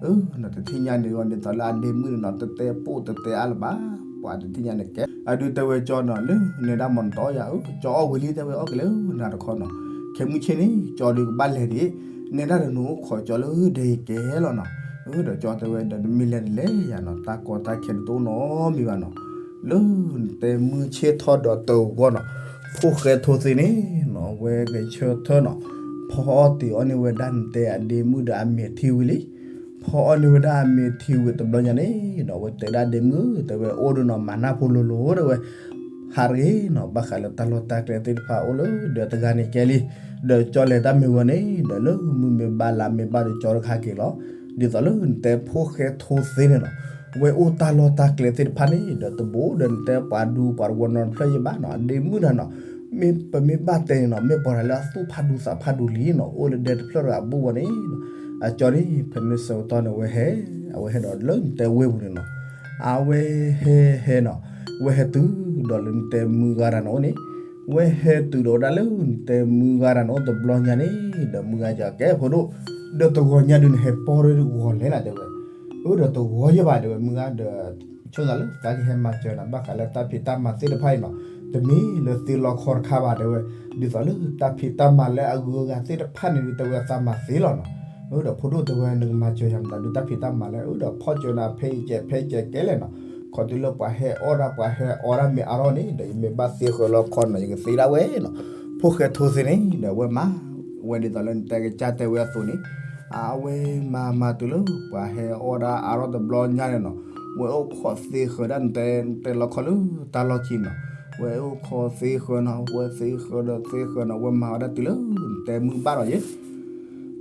အၢ တထံၣ်ညါန့ၣ်ဒီး ဒ်သိးလၢအဒ့မုၣ်န့ၣ်နီၤ တတဲပိၢ်တတဲအါလၢၤဘၣ်, ပှၤတထံၣ်ညါန့ၣ်ကဲ, အဒုးတဲဝဲကၠီနီၤ လၢနဒါမၢ်နတအီၣ်ယၤဧၢ, ကၠီအီၣ်ဝံၤလံတဲဝဲအီၣ်က့ၤလၢနၤတခီနီၤ, ခဲမုၢ်ဆ့ၣ်န့ၣ် ကၠီဒုးကဘၣ်လဲၤဒံး, နဲဒၣ်ဒီးနအိၣ်ခိးကၠီလၢဒဲကဲလီၤနီၤ. အၢ ဒီးကၠီတဲဝဲဒီး နမ့ၢ်လဲၤတလဲၣ်ယၤနီၤ, တၢ်ကီတၢ်ခဲတအိၣ်နီတမံၤဘၣ်နီၤ. လၢနတဲမုၢ်ဆ့ၣ်ထီၣ်ဒီးတဂီၢ်နီၤ, ဖိၣ်ဃဲထိသ့န့ၣ်နီၤ ဝဲဂဲၤဆၢထၢၣ်နီၤ, ဖီအီၣ်တ့ၤအီၣ်န့ၢ်ဝဲဒၣ်နတဲအဒ့မုၣ်ဒီးအမဲာ်ထံဝံၤလံ. ဖီအီၣ်န့ၢ်ဝဲဒၣ်အမဲာ်ထံဝံၤတဘျီညါန့ၣ်ဒီး အဝဲတဲဒၣ်ဒ့မုၣ်တဲဝဲ အိၣ်ဒီးနီၤ မၤနၢ်ဖိလိၤလိၤတဲဝဲ ဟးတဂ့ၤနီၤ, ဘၣ်ဃးလၢတၢ်လီၢ်တၢ်ကျဲသ့ၣ်တဖၣ် အိၣ်လၢဒီးတဂၤန့ၣ်ကဲလံ. ဒီးကၠီလဲၤတၢ်မ့ၢ်ဝဲန့ၣ် ဒီးလၢမုၢ်မ့ၢ်ဘၣ်လါမ့ၢ်ဘၣ်ဒီး ကၠီတခါက့ၤလီၤ. ဒ်သိးလၢနတဲဖိၣ်ဃဲထိသ့န့ၣ်နီၤ, ဝဲအိၣ်တၢ်လီၢ်တၢ်ကျဲသ့ၣ်တဖၣ်န့ၣ် ဒီးတဘိဒီးနတဲပှၤဒူပှၤတဝီနီတဖျၢၣ်ယဘၣ်နီၤ, အဒ့မုၣ်တၢ်နီၤ, မ့ၢ်ပမ့ၢ်ဘၣ်တဲန့ၣ်နီၤ မ့ၢ်ပှၤတဂၤလၢအသူၣ်ဖးဒူသးဖးဒူလံနီၤ, အိၣ်လၢဒဲတဖျၢၣ်တဂၤအဘူၣ်ဝဲန့ၣ် အကၠီန့ၣ် ဖဲန့ၣ်ဆၢကတီၢ်န့ၣ် ဝဲဟဲ, အဝဲဟဲဒီးလၢနတဲဝ့ၢ်ပူၤန့ၣ်နီၤ, အဝဲဟဲဟဲနီၤ, ဝဲဟဲတုၤဒီးလၢနတဲမုၢ်ဂၤတၢ်န့ၣ်အိၣ်န့ၣ်, ဝဲဟဲတုၤဒီးဝဲဒၣ်လၢနတဲမုၢ်ဂၤတၢ်န့ၣ်အိၣ်တဘျီညါန့ၣ် ဒီးမုၢ်ဂၤကၠီကဲဖိဒိၣ်, ဒီးတဂီၤညါဒုးနဟဲပီၢ်ရ့ၣ်တဂီၤလဲၣ်နၤတဲဝဲ, အၢ ဒီးတဂီၤယဲၢ်ဘၣ်တဲဝဲ မုၢ်ဂၤဒီး ဆိသးလၢသးကဟဲမၤစၢၤနၤ ဘၣ်ဃးလၢတၢ်ဖံးတၢ်မၤသ့ၣ်တဖၣ်အံၤနီၤ, တမ့ၢ်လၢသ့လီခီတခါဘၣ်တဲဝဲ, ဒ်သိးလၢတၢ်ဖံးတၢ်မၤလၢအဂုၤအဂၤသ့ၣ်တဖၣ်န့ၣ်ဒုး တဲဝဲသးမၤသ့လီၤနီၤ. အၢ ဒီးဖိဒိၣ်တဲဝဲ နကမၤစၢၤယၤမတၤဒုး တၢ်ဖံးတၢ်မၤလၢ အၢ ဒီးဖီၣ်စၢၤနၤဖဲအံၤကဲ ဖဲအံၤကဲကဲလဲၣ်နီၤ, ခီတုၤလၢပှၤဟဲအီၣ်ဒၣ် ပှၤဟဲအီဒၣ်မ့ၢ်အါထီၣ်န့ၣ် ဒီးယမ့ၢ်ဘၣ်သ့ဃၢၤလီခီနီၤ ယကသ့ဒၣ်ဝဲနီၤ. ဖိၣ်ဃဲထိသ့န့ၣ်ဒီး အဝဲမၤဝဲဒ်သိးလၢနတဲကစၢ်တဲဝဲအသိးန့ၣ် အဝဲမၤမၤတုၤလၢပှၤဟဲအီၣ်ဒၣ်အါထီၣ်တဘျီညါန့ၣ်နီၤ, ဝဲအိၣ်ခိးသ့ဃၢၤဒၣ်နတဲ နတဲလီခီလၢတၢ်လီၢ်ခံနီၤ, ဝဲအိၣ်ခိးသ့ဃၢၤနီၤ, ဝဲသ့ဃၢၤဒီးသ့ဃၢၤနီၤ, ဝဲမၤဝဲဒၣ်တုၤလၢနတဲမုၢ်ဘၣ်ဒီးယဲ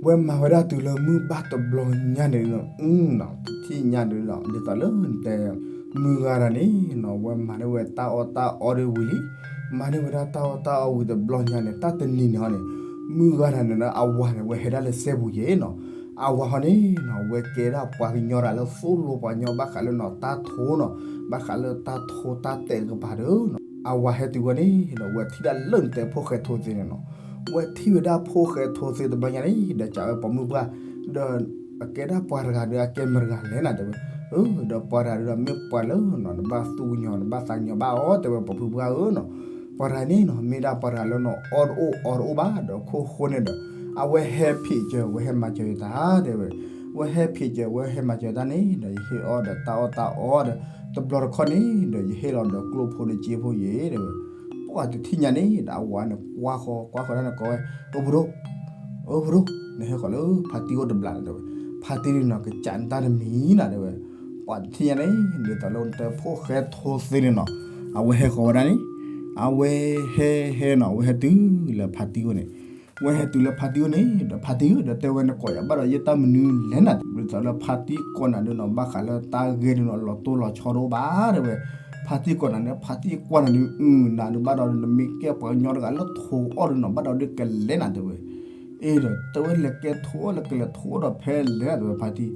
ဝဲမၤဝဲဒၣ်တုၤလၢမုၢ်ဘၣ်တဘျီညါန့ၣ်နီၤ, တထံၣ်ညါန့ၣ်နီၤ, ဒ်သိးလၢနတဲ မုၢ်ဂၤတၢ်န့ၣ်နီၤ ဝဲမၤန့ၢ်ဝဲတၢ်အီၣ်တၢ်အီဒၣ်ဝံၤလံ, မၤန့ၢ်ဝဲဒၣ်တၢ်အီၣ်တၢ်အီဝံၤတဘျီညါန့ၣ် တၢ်တနံၤန့ၣ်ဟီန့ၣ် မုၢ်ဂၤတၢ်န့ၣ်နီၤ အဝၤန့ၣ် ဝဲဟဲဒၣ်လၢစဲပူၤယဲနီၤ, အဝၤဟီန့ၣ်နီၤ ဝဲကဲဒၣ်ပှၤကညီတဂၤလၢသိၣ်လိပှၤကညီဘၣ်ဃးလၢနီၤ တၢ်ထိနီၤ, ဘၣ်ဃးလၢတၢ်ထိတၢ်တဲာ်ကပၤဒီးနီၤ, အဝၤဟဲတုၤဝဲန့ၣ်ဒီး ဝဲထံၣ်ဒၣ်လၢနတဲဖိၣ်ဃဲထိသ့န့ၣ်နီၤ, ဝဲထံၣ်ဝဲဒၣ်ဖိၣ်ဃဲထိသ့တဘျီညါန့ၣ် ဒီးကးဝဲပိာ်မုၣ်ပှၢ် ဒီးအကဲဒၣ်ပှၤတဂၤဒီးအကဲမတၤတဂၤလဲၣ်နၤတဲဝဲ, အၢ ဒီးပှၤတဂၤဒီးမ့ၢ်ပှၤလၢနီၤ နဘၣ်သူၣ်ကညီၤ နဘၣ်သးကညီၤဘၣ်အီၤ တဲဝဲပိာ်မုၣ်ပှၢ်ဧၢနီၤ, ပှၤတဂၤန့ၣ်နီၤ မ့ၢ်ဒၣ်ပှၤတဂၤလၢနီၤ အီၣ်တအိၣ်အီတအိၣ်ဘၣ်ဒီးခိၣ်ဃိန့ၣ်ဒီး အဝဲဟဲဖံးစၢၤ ဝဲဟဲမၤစၢၤယတၢ်တဲဝဲ, ဝဲဟဲဖံးစၢၤ ဝဲဟဲမၤစၢၤယတၢ်န့ၣ်ဒီး ယဟ့ၣ်အီၤဒီးတၢ်အီၣ်တၢ်အီဒီး တဘျီတခီၣ်န့ၣ်ဒီး ယဟ့ၣ်လီၤဒီးကျိၣ်ဖိဒီးစ့ဖိယဲတဲဝဲ, ပှၤတထံၣ်ညါန့ၣ်ဒီး အဝၤန့ၣ်ကွၢ်ဃီ ကွၢ်ဃီဒၣ်န့ၣ်ကိးဝဲ, အိၣ်ဖိဒိၣ် အိၣ်ဖိဒိၣ် နဟဲဃီၤလၢဖါတံၢ်အိၣ်တဘျီန့ၣ်တဲဝဲ, ဖါတံၢ်န့ၣ်နီၤ ကစးနတၢ်တမံၤနၤတဲဝဲ, ပှၤတထံၣ်ညါန့ၣ် ဒ်သိးလၢနတဲဖိၣ်ဃဲထိသ့န့ၣ်နီၤ အဝဲဟဲဃီၤဝဲဒၣ်န့ၣ်, အဝဲဟဲဟဲနီၤ အဝဲဟဲတုၤလၢဖါတံၢ်အိၣ်န့ၣ်, ဝဲဟဲတုၤလၢဖါတံၢ်အိၣ်န့ၣ်ဒီး ဖါတံၢ်ဧၢ ဒီးတဲဝဲ နကိးယၤဘၣ်ဒီးယတၢ်မနုၤလဲၣ်နၤ, ဒ်သိးလၢဖါတံၢ်ကိးနၤဒုးနီၤ ဘၣ်ဃးလၢတၢ်ဂ့ၢ်ဒုးနီၤ လီၤတိၢ်လီၤဆီတအိၣ်ဘၣ်တဲဝဲ, ဖါတံၢ်ကိးနၤန့ၣ် ဖါတံၢ်ကွၢ်နၤဒုး အုၣ် နၤဒုးဘၣ်ဒီး နမ့ၢ်ကဲပှၤကညီတဂၤလၢထိအီၣ်ဒုးနီၤ ဘၣ်ဒီးဒုးကလဲၤနၤတဲဝဲ အ့ဒီး တဲဝဲလဲၤကဲထိအီၣ်လၢကလဲၤထိအီၣ်ဒီးဖဲလဲၣ်နၤတဲဝဲ ဖါတံၢ်,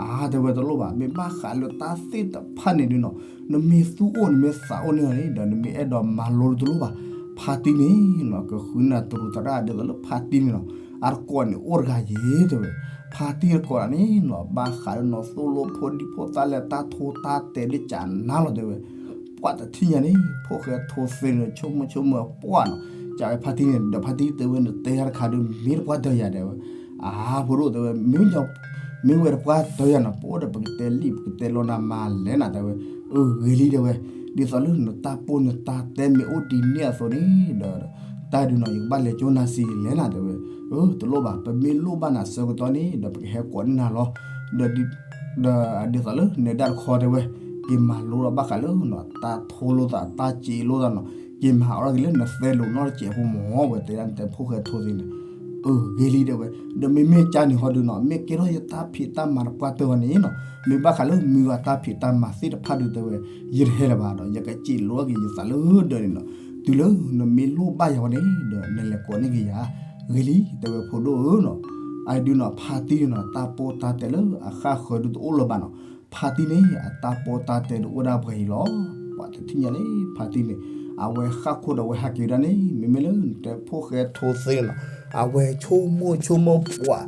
အါတဲဝဲတလိၣ်ဘၣ် မ့ၢ်ဘၣ်ဃးလၢတၢ်သ့ၣ်တဖၣ်န့ၣ်ဒုးနီၤ နမ့ၢ်သူၣ်အိၣ်နမ့ၢ်သးအိၣ်န့ၣ်န့ၣ်ဒီး နမ့ၢ်အဲၣ်ဒိးမၤလိတလိၣ်ဘၣ်, ဖါတံၢ်န့ၣ်နီၤ ကဃုနၤတရူးသရၣ်ဒ်သိးလၢဖါတံၢ်န့ၣ်နီၤ အတကိးန့ၣ်အိၣ်တဂၤယဲတဲဝဲ, ဖါတံၢ်တကိးန့ၣ်နီၤ ဘၣ်ဃးလၢနီၤ သိၣ်လိဖိဒံဖိသၣ်လဲၣ် တၢ်ထိတၢ်တဲာ်ဒ်ကနါလီၤတဲဝဲ ပှၤတထံၣ်ညါန့ၣ် ဖိၣ်ဃဲထိသ့န့ၣ် ဆိကမိၣ်ဆိကမိၣ်ပှၢ်နီၤ, ကးဝဲဖါတံၢ်န့ၣ် ဒီးဖါတံၢ်တဲဝဲ နတဲယၤတခါဒုး မ့ၢ်တပှၢ်တၢၢ်ယၤတဲဝဲ, အါ ဖိဒိၣ်တဲဝဲ မ့ၢ် မ့ၢ်ဝဲတပှၢ်တၢၢ်ယၤနီၤ ပအိၣ်ဒီးပကတဲလံာ် ပကတဲလီၤနၤမၤလဲၣ်နၤတဲဝဲ, အၢ ဂ့ၤလံတဲဝဲ, ဒ်သိးလၢနတၢ်ပိၢ်နတၢ်တဲမ့ၢ်အိၣ်ဒ်န့ၣ်အသိးန့ၣ်ဒီး တၢ်ဒုးနီၤ ယကဘၣ်လဲၤကၠိနၤစံးလဲၣ်နၤတဲဝဲ, အၢ တလိၣ်ဘၣ် ပမ့ၢ်လိၣ်ဘၣ်နၤဆၢကတီၢ်န့ၣ်ဒီး ပကဟဲကိးန့ၢ်နၤလီၤ, ဒီး ဒီးဒ်သိးလၢနဲဒၣ်တခီတဲဝဲ, က့ၤမၤလိဒီးဘၣ်ဃးလၢနီၤ တၢ်ထိလိာ်သး တၢ်စ့လိာ်သးနီၤ, က့ၤမၤအီၣ်ထီၣ်က့ၤလၢနသဲလိာ်နီတစဲးဖိမၢ် ဝဲတဲဒၣ်နတဲဖိၣ်ဃဲထိသ့န့ၣ်, အၢ ဂ့ၤလံတဲဝဲ, ဒီးမ့မ့ၢ်ကၢ်န့ၣ်ဟီဒုးနီၤ မ့ၢ်ကဲထီၣ်ယတၢ်ဖံးတၢ်မၤတပှၢ်တၢၢ်ဟီန့ၣ်နီၤ, မ့ၢ်ဘၣ်ဃးလၢမုၢ်ဂၤတၢ်ဖံးတၢ်မၤသ့ၣ်တဖၣ်ဒုးတဲဝဲ, ယတဟဲလၢၤဘၣ်ဒီး ယကစ့လိာ်က့ၤယသးလၢဒၢးန့ၣ်နီၤ, တုၤလၢနမ့ၢ်လိၣ်ဘၣ်ယၤဝဲန့ၣ်ဒီး နလဲၤကိးန့ၢ်က့ၤယၤ, ဂ့ၤလံတဲဝဲဖိဒိၣ်ဧၢနီၤ, အဒုးနီၤ ဖါတံၢ်န့ၣ်နီၤ တၢ်ပိၢ်တၢ်တဲာ်လၢအဃၣ်ဃၢၤဒုးတအိၣ်လၢၤဘၣ်နီၤ, ဖါတံၢ်န့ၣ် အတၢ်ပိၢ်တၢ်တဲာ်ဒုးအိၣ်ဒၣ်ပှဲၤအံၤလီၤ, ပှၤတထံၣ်ညါန့ၣ် ဖါတံၢ်န့ၣ် အဝဲဃၣ်ခိၣ်ဒီးအဝဲဟးက့ၤဒၣ်န့ၣ် မ့မ့ၢ်လၢနတဲဖိၣ်ဃဲထိသ့နီၤ, အဝဲဆိကမိၣ်ဆိကမိၣ်ပှၤ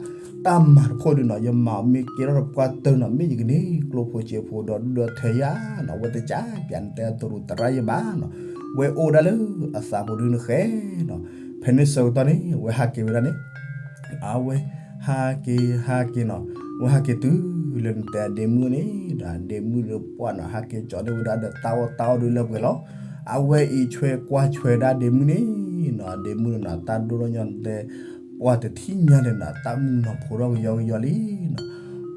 တၢ်မၤတခိၣ်ဒုးနီၤ ယမၤမ့ၢ်ကဲထီၣ်တပှၢ်တၢၢ်နီၤ မ့ၢ်ယကန့ၢ်ကျိၣ်ဖိစ့ဖိဒီးဒုၣ်ဒီးထၢယၤနီၤ, အဝဲတကးပျးနတဲတရူးသရၣ်ယဘၣ်နီၤ, ဝဲအိၣ်ဒၣ်လၢအသးပူၤဒုးနဃဲနီၤ, ဖဲန့ၣ်ဆၢကတီၢ်န့ၣ် အဝဲဟးက့ၤဝဲဒၣ်န့ၣ် အဝဲဟးက့ၤဟးက့ၤနီၤ, အဝဲဟးက့ၤတုၤလၢနတဲအဒ့မုၣ်န့ၣ်ဒီး အဒ့မုၣ်ဒီးပှၢ်နီၤ ဟးက့ၤကၠီဒၣ်ဝဲဒၣ်ဒီးတၢ်အီၣ်တၢ်အီဒုးလၢပှဲၤလီၤ. အဝဲအံးဆွဲကွၢ်ဆွဲဒၣ်ဒ့မုၣ်န့ၣ်နီၤ, ဒ့မုၣ်န့ၣ်နီၤ တၢ်ဒိၣ်ထီၣ်ညီနတဲ ပှၢ်တထံၣ်ညါန့ၣ်နီၤ တၢ်မုၢ်နီၤဖိထီၣ်ကယီကယီလံနီၤ.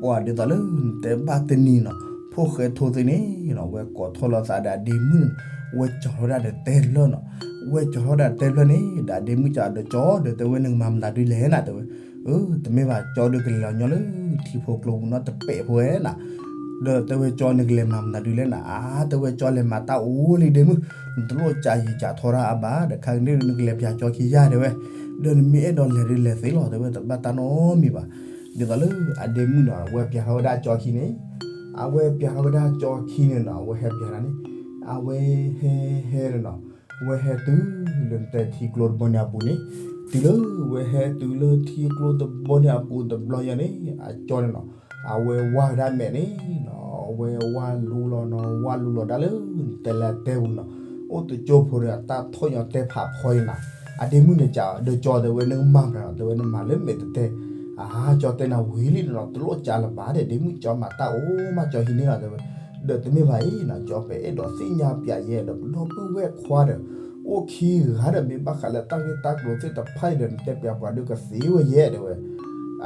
ပှၢ်ဒ်သိးလၢနတဲဘၣ်တနံၤနီၤ ဖိၣ်ဃဲထိသ့န့ၣ်နီၤ ဝဲကိးထီၣ်လိာ်သးဒီးအဒ့မုၣ်န့ၣ် ဝဲကၠီထီၣ်ဝဲဒၣ်ဒီးတဲဖျၢၣ်နီၤ. ဝဲကၠီထီၣ်ဝဲဒၣ်တဲဖျၢၣ်န့ၣ် ဒီးအဒ့မုၣ်ကဒီးကၠီဒီး တဲဝဲနကမၤမတၤဒုလဲၣ်နၤ တဲဝဲ, အၢ တမ့ၢ်ဘၣ် ကၠီဒုးကလဲၤလီၤညီလၢထံဖိကျိပူၤနီတပဲာ်ဖိဝဲနၤ, ဒီးတဲဝဲကၠီနကလဲၤမၤမတၤဒုလဲၣ်နၤ, အါ တဲဝဲကၠီလဲၤမၤတၢ်အိၣ်လံဒ့မုၣ်, နတလိၣ်ကးယံာ်ကးထီတၢ်အါဘၣ် ဒီးခါကန့ၣ်ဒုးနကလဲၤပၠးကၠီခံယၤတဲဝဲ, ဒီးနမ့ၢ်အဲၣ်ဒိးလဲၤဒုးလဲၤသ့လီၤ တဲဝဲတဘၣ်တၢ်နီတမံၤဘၣ်. ဒ်သိးလၢအဒ့မုၣ်နီၤ အဝဲပၠးထီၣ်ဝဲဒၣ်ကၠီခံန့ၣ်, အဝဲပၠးထီၣ်ဝဲဒၣ်ကၠီခံန့ၣ်နီၤ အဝဲဟဲပၠးဒၣ်န့ၣ်, အဝဲဟဲဟဲန့ၣ်နီၤ, အဝဲဟဲတုၤလၢနတဲထံကျိတဘီန့ၣ်အပူၤန့ၣ်, တုၤလၢဝဲဟဲတုၤလၢထံကျိတဘီန့ၣ်အပူၤတဘျီညါန့ၣ် အကၠီန့ၣ်နီၤ, အဝဲဝါဝဲဒၣ်မဲာ်န့ၣ်နီၤ, အဝဲဝါလူလီၤနီၤ ဝါလူလီၤဒၣ်လၢနတဲလၢတဲပူၤနီၤ, အိၣ်တကၠိဖိဒီးအတၢ်ထီၣ်ညီတဲဖးဖီအံၤနီၤ, အဒ့မုၣ်န့ၣ်ကဒီးကၠီတဲဝဲနကမၤမတၤနီၤ တဲဝဲနမၤလၢမဲာ်တတဲ, အါ ကၠီတဲနၤဝံၤလံနီၤ တလိၣ်ကးလၢၤဘၣ်ဒီး ဒ့မုၣ်ကၠီမၤတၢ်အိၣ်မးကၠီဟံးန့ၢ်လီၤတဲဝဲ, ဒီးတမ့ၢ်ဘၣ်အံၤနီၤ ကၠီပအဲၣ်ဒိးသ့ၣ်ညါပၠးယဲဒီးပဒီပုၢ်ဝဲၢ်ခွါဒီး အိၣ်ခံဂၤဒီးမ့ၢ်ဘၣ်ဃးလၢတၢ်ဂ့ၢ်တၢ်ကျိၤသ့ၣ်တဖၣ်အံၤဒီး နတဲပၠးပှၤဒုးကသ့ဝဲယဲတဲဝဲ,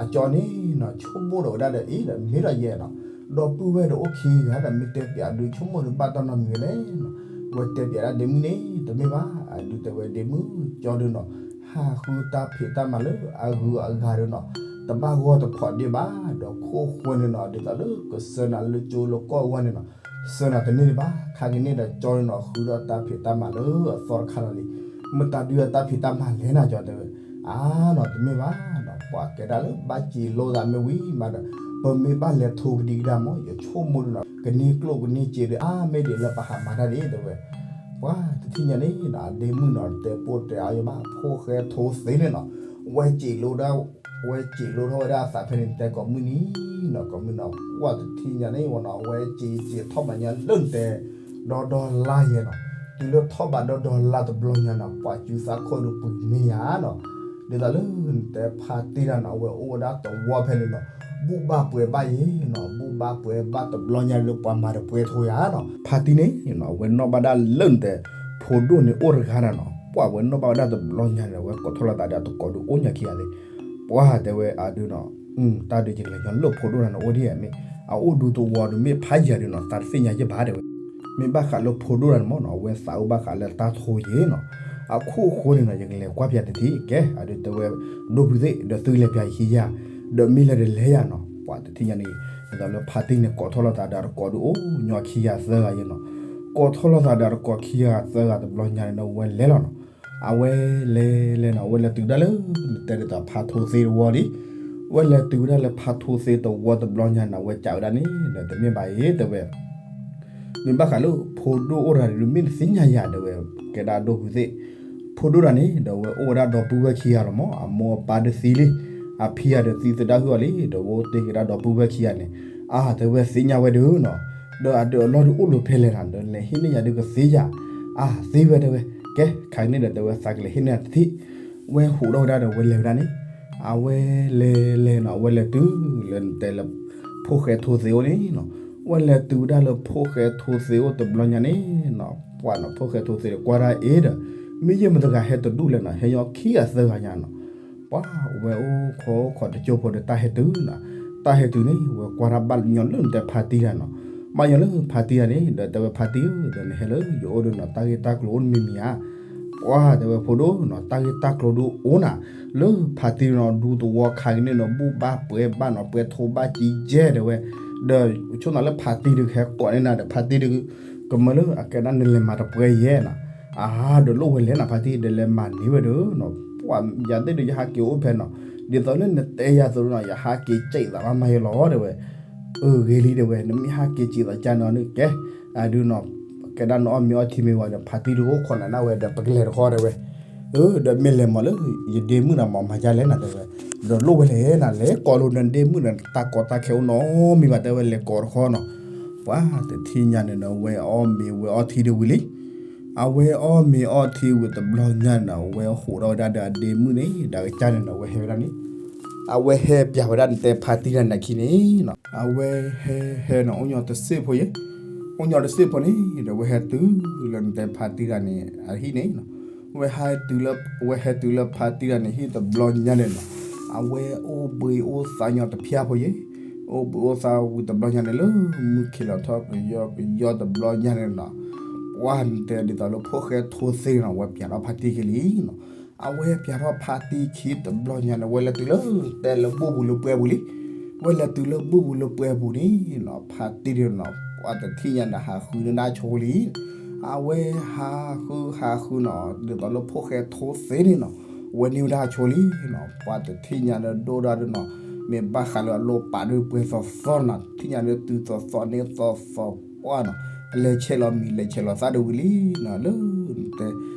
အကၠီန့ၣ်နီၤ ဆိကမိၣ်ဒီးဝဲဒၣ်ဒီးအံၤဒီးမ့ၢ်ဒီးယဲနီၤ, ဒီပုၢ်ဝဲၢ်ဒီးအိၣ်ခံဂၤဒီးမ့ၢ်တဲပၠးဒုးဆိကမိၣ်ဒုးဘၣ်တၢ်နီတမံၤဝဲလဲၣ်နီၤ, ဝဲတဲပၠးဒၣ်ဒ့မုၣ်န့ၣ် တမ့ၢ်ဘၣ် အဒုးတဲဝဲဒ့မုၣ်ကၠီဒုးနီၤ, ဟးဃုတၢ်ဖံးတၢ်မၤလၢအဂုၤအဂၤဒီးနီၤ, တဘၣ်ဂီၢ်တဖိးဒ့ၣ်ဘၣ် ဒီးခိၣ်ဃိန့ၣ်နီၤ ဒ်သိးလၢကစၢနၤလၢကၠိလၢကီၢ်အဂီၢ်န့ၣ်နီၤ, စၢနၤတန့ၢ်ဒံးဘၣ် ခါကန့ၣ်ဒီးကၠီန့ၣ်နီၤ ဃုဒီးတၢ်ဖံးတၢ်မၤလၢအသီတခါလီၤလံ, မတၤဒုးအတၢ်ဖံးတၢ်မၤလဲၣ်နၤကၠီတဲဝဲ, အါနီၤ တမ့ၢ်ဘၣ်နီၤ ပှၤကဲဒၣ်လၢဘၣ်စံးလိသးမ့ၢ်ဝံၤမးဒီး ပမ့ၢ်ဘၣ်လဲၤထိးကဒံကဒါမး ယဆိကမိၣ်ဒုးနီၤ ကန့ၢ်ကျိၣ်ကန့ၢ်စ့ဒီး အါမ့ၢ်ဒ်လၢပဟးမၤတၢ်ဒ်တဲဝဲ, ပှၤတထံၣ်ညါန့ၣ်နီၤ အဒ့မုၣ်နီၤ တဲပိၢ်တဲအါယဘၣ် ဖိၣ်ဃဲထိသ့န့ၣ်နီၤ, ဝဲစံးလိဒၣ် ဝဲစံးလိထီၣ်ဝဲဒၣ်အသးဖဲန့ၣ် နတဲကိးမုၢ်နံၤနီၤ ကိးမုၢ်နီၤ ပှၤတထံၣ်ညါန့ၣ်ဝဲနီၤ အဝဲစံးစံးထီၣ်ဘးညါလၢနတဲ ဒီဒီလါယဲနီၤ, တုၤလၢထီၣ်ဘးဒီဒီလါတဘျီညါနီၤ ပှၤစုသးခိၣ်ဒုးပှ့ၤန့ၢ်ယၤနီၤ, ဒ်သိးလၢနတဲဖါတံၢ်တၢ်နီၤ အဝဲအိၣ်ဝဲဒၣ်သဝီဖဲန့ၣ်နီၤ, ဘူၣ်ဘၣ်ပှဲၤဘၣ်ယဲနီၤ, ဘူၣ်ဘၣ်ပှဲၤဘၣ်တဘျီညါလၢပှၤမၤတပှဲၤထိယၤနီၤ, ဖါတံၢ်န့ၣ်နီၤ အဝဲနီၣ်ဘၣ်ဒၣ်လၢနတဲ ဖိဒိၣ်န့ၣ်အိၣ်တဂၤနီၤနီၤ, ပှၤဝဲနီၣ်ဘၣ်ဝဲဒၣ်တဘျီညါန့ၣ် အဝဲကိးထီၣ်လိာ်သးဒီးတကိးဒုးအိၣ်ညါခံဂၤသ့ၣ်, ပှၤတဲဝဲအဒုးနီၤ တၢ်ဒုးယကလဲၤညီလၢဖိဒိၣ်တၢ်န့ၣ်အိၣ်ဒ်အံၤမ့ၢ် အအိၣ်ဒူသဝီဒုးမ့ၢ်ဖးယၤဒုးနီၤ သးတသ့ၣ်ညါယဲၢ်ဘၣ်တဲဝဲ, မ့ၢ်ဘၣ်ဃးလၢဖိဒိၣ်တၢ်န့ၣ်မ့ၢ်နီၤ အဝဲသးအိၣ်ဘၣ်ဃးလၢတၢ်ထိယဲၢ်နီၤ, အခိၣ်ဃိန့ၣ်နီၤ ယကလဲၤကွၢ်ပၠးတထံၣ် ကဲ အဒုးတဲဝဲ ဒိၣ်ဖုသ့ၣ် ဒီးသုလဲၤပၠးယခံယၤ, ဒီးမ့ၢ်လဲၤဒီးလဲၤယၤနီၤ, ပှၤတထံၣ်ညါန့ၣ် ဒ်သိးလၢဖါတံၢ်န့ၣ် ကိးထီၣ်လိာ်သးဒီးတကိးဒုးအိၣ်ညီခံဂၤသၢဂၤယဲၢ်နီၤ, ကိးထီၣ်လိာ်သးဒီးတကိးခံဂၤသၢဂၤတဘျီညါန့ၣ်ဒီးဝဲလဲၤလီၤနီၤ, အဝဲလဲၤလဲၤနီၤ အဝဲလဲၤတုၤဒၣ်လၢ နတဲဒ်သိးဖါထိသ့တဝီလံ, ဝဲလဲၤတုၤဝဲဒၣ်လၢဖါထိသ့တဝီတဘျီညါန့ၣ် အဝဲကးဝဲဒၣ်န့ၣ် ဒီးတမ့ၢ်ဘၣ်အံၤတဲဝဲ မ့ၢ်ဘၣ်ဃးလၢဖိဒိၣ်အိၣ်တဂၤန့ၣ် မ့ၢ်တသ့ၣ်ညါယၤတဲဝဲ, ကဲဒၣ်ဒိၣ်ဖုသ့ၣ်, ဖိဒိၣ်တၢ်န့ၣ် ဒီးဝဲအိၣ်ဝဲဒၣ်ဒီပုၢ်ဝဲၢ်ခံဂၤလီၤမ့ၢ် အမိၢ်အပၢ်ဒုးသံလံ, အဖံဂၤဒီးသံသဒၣ်ဟုၣ်အီၤလံ ဒီးဝဲအိၣ်တ့ၢ်က့ၤဒၣ်ဒီပုၢ်ဝဲၢ်ခံဂၤန့ၣ်, အါ တဲဝဲသ့ၣ်ညါဝဲဒုးနီၤ, ဒီးအဒုးအလီၢ်ဒုးအိၣ်လီၤဖဲလဲၣ်နီၤ ဒီးလဲၤဟ့ၣ်န့ၢ်ယၤဒုးကသ့ယၤ, အါ သ့ဝဲတဲဝဲ, ကဲ ခါကန့ၣ်ဒီးတဲဝဲသးကလဲၤဟ့ၣ်န့ၢ်တထံၣ်, ဝဲဟူးထီၣ်ဝဲဒၣ်ဒီးဝဲလဲၤဝဲဒၣ်န့ၣ် အဝဲလဲၤလဲၤနီၤ အဝဲလဲၤတုၤလၢနတဲလၢ ဖိၣ်ဃဲထိသ့အိၣ်န့ၣ်နီၤ, ဝဲလဲၤတုၤဝဲဒၣ်လၢဖိၣ်ဃဲထိသ့အိၣ်တဘျီညါန့ၣ်နီၤ, ပှၤနီၤ ဖိၣ်ဃဲထိသ့ဒီးကွၢ်ဒၣ်အ့ဒီး မ့ၢ်ယဲၢ်မတၤတဂၤဟဲတဒူၣ်လဲၣ်နီၤ ဟဲညီခံဂၤသၢဂၤညါနီၤ, ပှၤဝဲအိၣ်ခိးအိၣ်ခိးတကၠိဖိဒီးတၢ်ဟဲတုၤနီၤ, တၢ်ဟဲတုၤန့ၣ် ဝဲကွၢ်ဒၣ်ဘၣ်ညီလၢနတဲဖါတံၢ်တၢ်နီၤ, ဘၣ်ညီလၢဖါတံၢ်တၢ်န့ၣ် ဒီးတဲဝဲဖါတံၢ်ဧၢ ဒီးနဟဲလၢယအိၣ်ဒီးနီၤ တၢ်ဂ့ၢ်တၢ်ကျိၤအိၣ်တမံၤမံၤဧါ ပှၤတဲဝဲဖိဒိၣ်နီၤ တၢ်ဂ့ၢ်တၢ်ကျိၤဒုးအိၣ်နၤ, လၢဖါတံၢ်နီၤ ဒူသဝီခါကန့ၣ်နီၤ ဘူၣ်ဘၣ်ပှဲၤဘၣ်နီၤ ပှဲၤထိဘၣ်ကံကဲတဲဝဲ, ဒီးဆိနၤလၢဖါတံၢ်ဒုးကဟဲကိးန့ၢ်နၤဒီး ဖါတံၢ်ဒုး ကမၢလၢအကဲဒၣ်နလဲၤမၤတပှဲၤယဲၢ်နီၤ, အါ ဒီးလိၣ်ဝဲလဲၣ်နၤ ဖါတံၢ် ဒီးလဲၤမၤန့ၢ်ဝဲဒီးနီၤ, ပှၤယၤသ့ၣ်ဒီးယဟးက့ၤအိၣ်ဖဲနီၤ, ဒ်သိးလၢနတဲယၤသိးနီၤ ယဟးက့ၤစံးသးမးမးယဲၢ်လီၤတဲဝဲ အဂ့ၤလံတဲဝဲ နမ့ၢ်ဟးက့ၤစံးသးကန့ၣ်န့ၣ် ကဲ အဒုးနီၤ ကဲဒၣ်နအီၣ်မ့ၤအီထံမ့ၤဝဲဒီး ဖါတံၢ်ဒုးအိၣ်ခိးနၤဒၣ်ဝဲဒီး ပကလဲၤတဃီတဲဝဲ, အၢ ဒီးမ့ၢ်လဲၤမးလၢ ယဒ့မုၣ်နၤမး မၤယါလဲၣ်နၤတဲဝဲ, ဒီးလိၣ်ဝဲလဲၣ်နၤ လဲၤကိးလိာ်နဒ့မုၣ်နၤ တၢ်ကီတၢ်ခဲအိၣ်နီတမံၤဘၣ်တဲဝဲ လဲၤကိးတဃီနီၤ, ပှၤတထံၣ်ညါန့ၣ်ဒီး ဝဲအီၣ်မ့ၤဝဲအီထံဒုးဝံၤလံ, အဝဲအီၣ်မ့ၤအီထံဝံၤတဘျီညါန့ၣ်နီၤ အဝဲဟိးထီၣ်ဝဲဒၣ်ဒီးအဒ့မုၣ်န့ၣ် ဒီးအကစၢ်န့ၣ်နီၤ အဝဲဟဲဝဲဒၣ်န့ၣ် အဝဲဟဲပျးဝဲဒၣ်နတဲဖါတံၢ်တၢ်န့ၣ်အခံန့ၣ်နီၤ အဝဲဟဲဟဲနီၤ အိၣ်ညီတစ့ၢ်ဖိယဲၢ် အိၣ်ညီတစ့ၢ်ဖိန့ၣ် ဒီးအဝဲဟဲတုၤလၢနတဲဖါတံၢ်တၢ်န့ၣ်အဟံၣ်န့ၣ်နီၤ အဝဲဟဲတုၤလၢ အဝဲဟဲတုၤလၢဖါတံၢ်တၢ်န့ၣ်ဟံၣ်တဘျီညါန့ၣ်နီၤ အဝဲအိၣ်ဘှံးအိၣ်သါညီတဖၠၣ်ဖိယဲၢ် အိၣ်ဘှံးအိၣ်သါဝံၤတဘျီညါန့ၣ် လၢမုၢ်ခံးလီၤထီၣ်ကယီကယီတဘျီညါန့ၣ်နီၤ ပှၢ်နတဲဒ်သိးလၢဖိၣ်ဃဲထိသ့နီၤ အဝဲပျးထီၣ်ဖါတံၢ်ခံလံနီၤ အဝဲပျးထီၣ်ဖါတံၢ်ခံတဘျီညါန့ၣ် အဝဲလဲၤတုၤလၢတဲလၢဘူၣ်ပူၤလၢပှဲၤပူၤလံ အဝဲလဲၤတုၤလၢဘူၣ်ပူၤလၢပှဲၤပူၤန့ၣ်နီၤ ဖါတံၢ်န့ၣ်နီၤ ပှၢ်တထံၣ်ညါန့ၣ် ဟးဃုန့ၢ်ဒၣ်ဆိလံ အဝဲဟးဃုဟးဃုနီၤ ဒ်သိးလၢဖိၣ်ဃဲထိသ့န့ၣ်နီၤ ဝဲန့ၢ်ဝဲဒၣ်ဆိလံနီၤ ပှၢ်တထံၣ်ညါလၢဒိၣ်ဒၣ်ဒုနီၤ မ့ၢ်ဘၣ်ဃးလၢအလိၣ်ပာ်ဒုပှဲၤသီသီနီၤ တထံၣ်ညါလၢတုၤသီသီန့ၢ်သီသီပှၢ်နီၤ လဲၤဆဲးလီၤမံၤလဲၤဆဲးလီၤသၣ်ဒုဝံၤလံနီၤ လၢနတဲ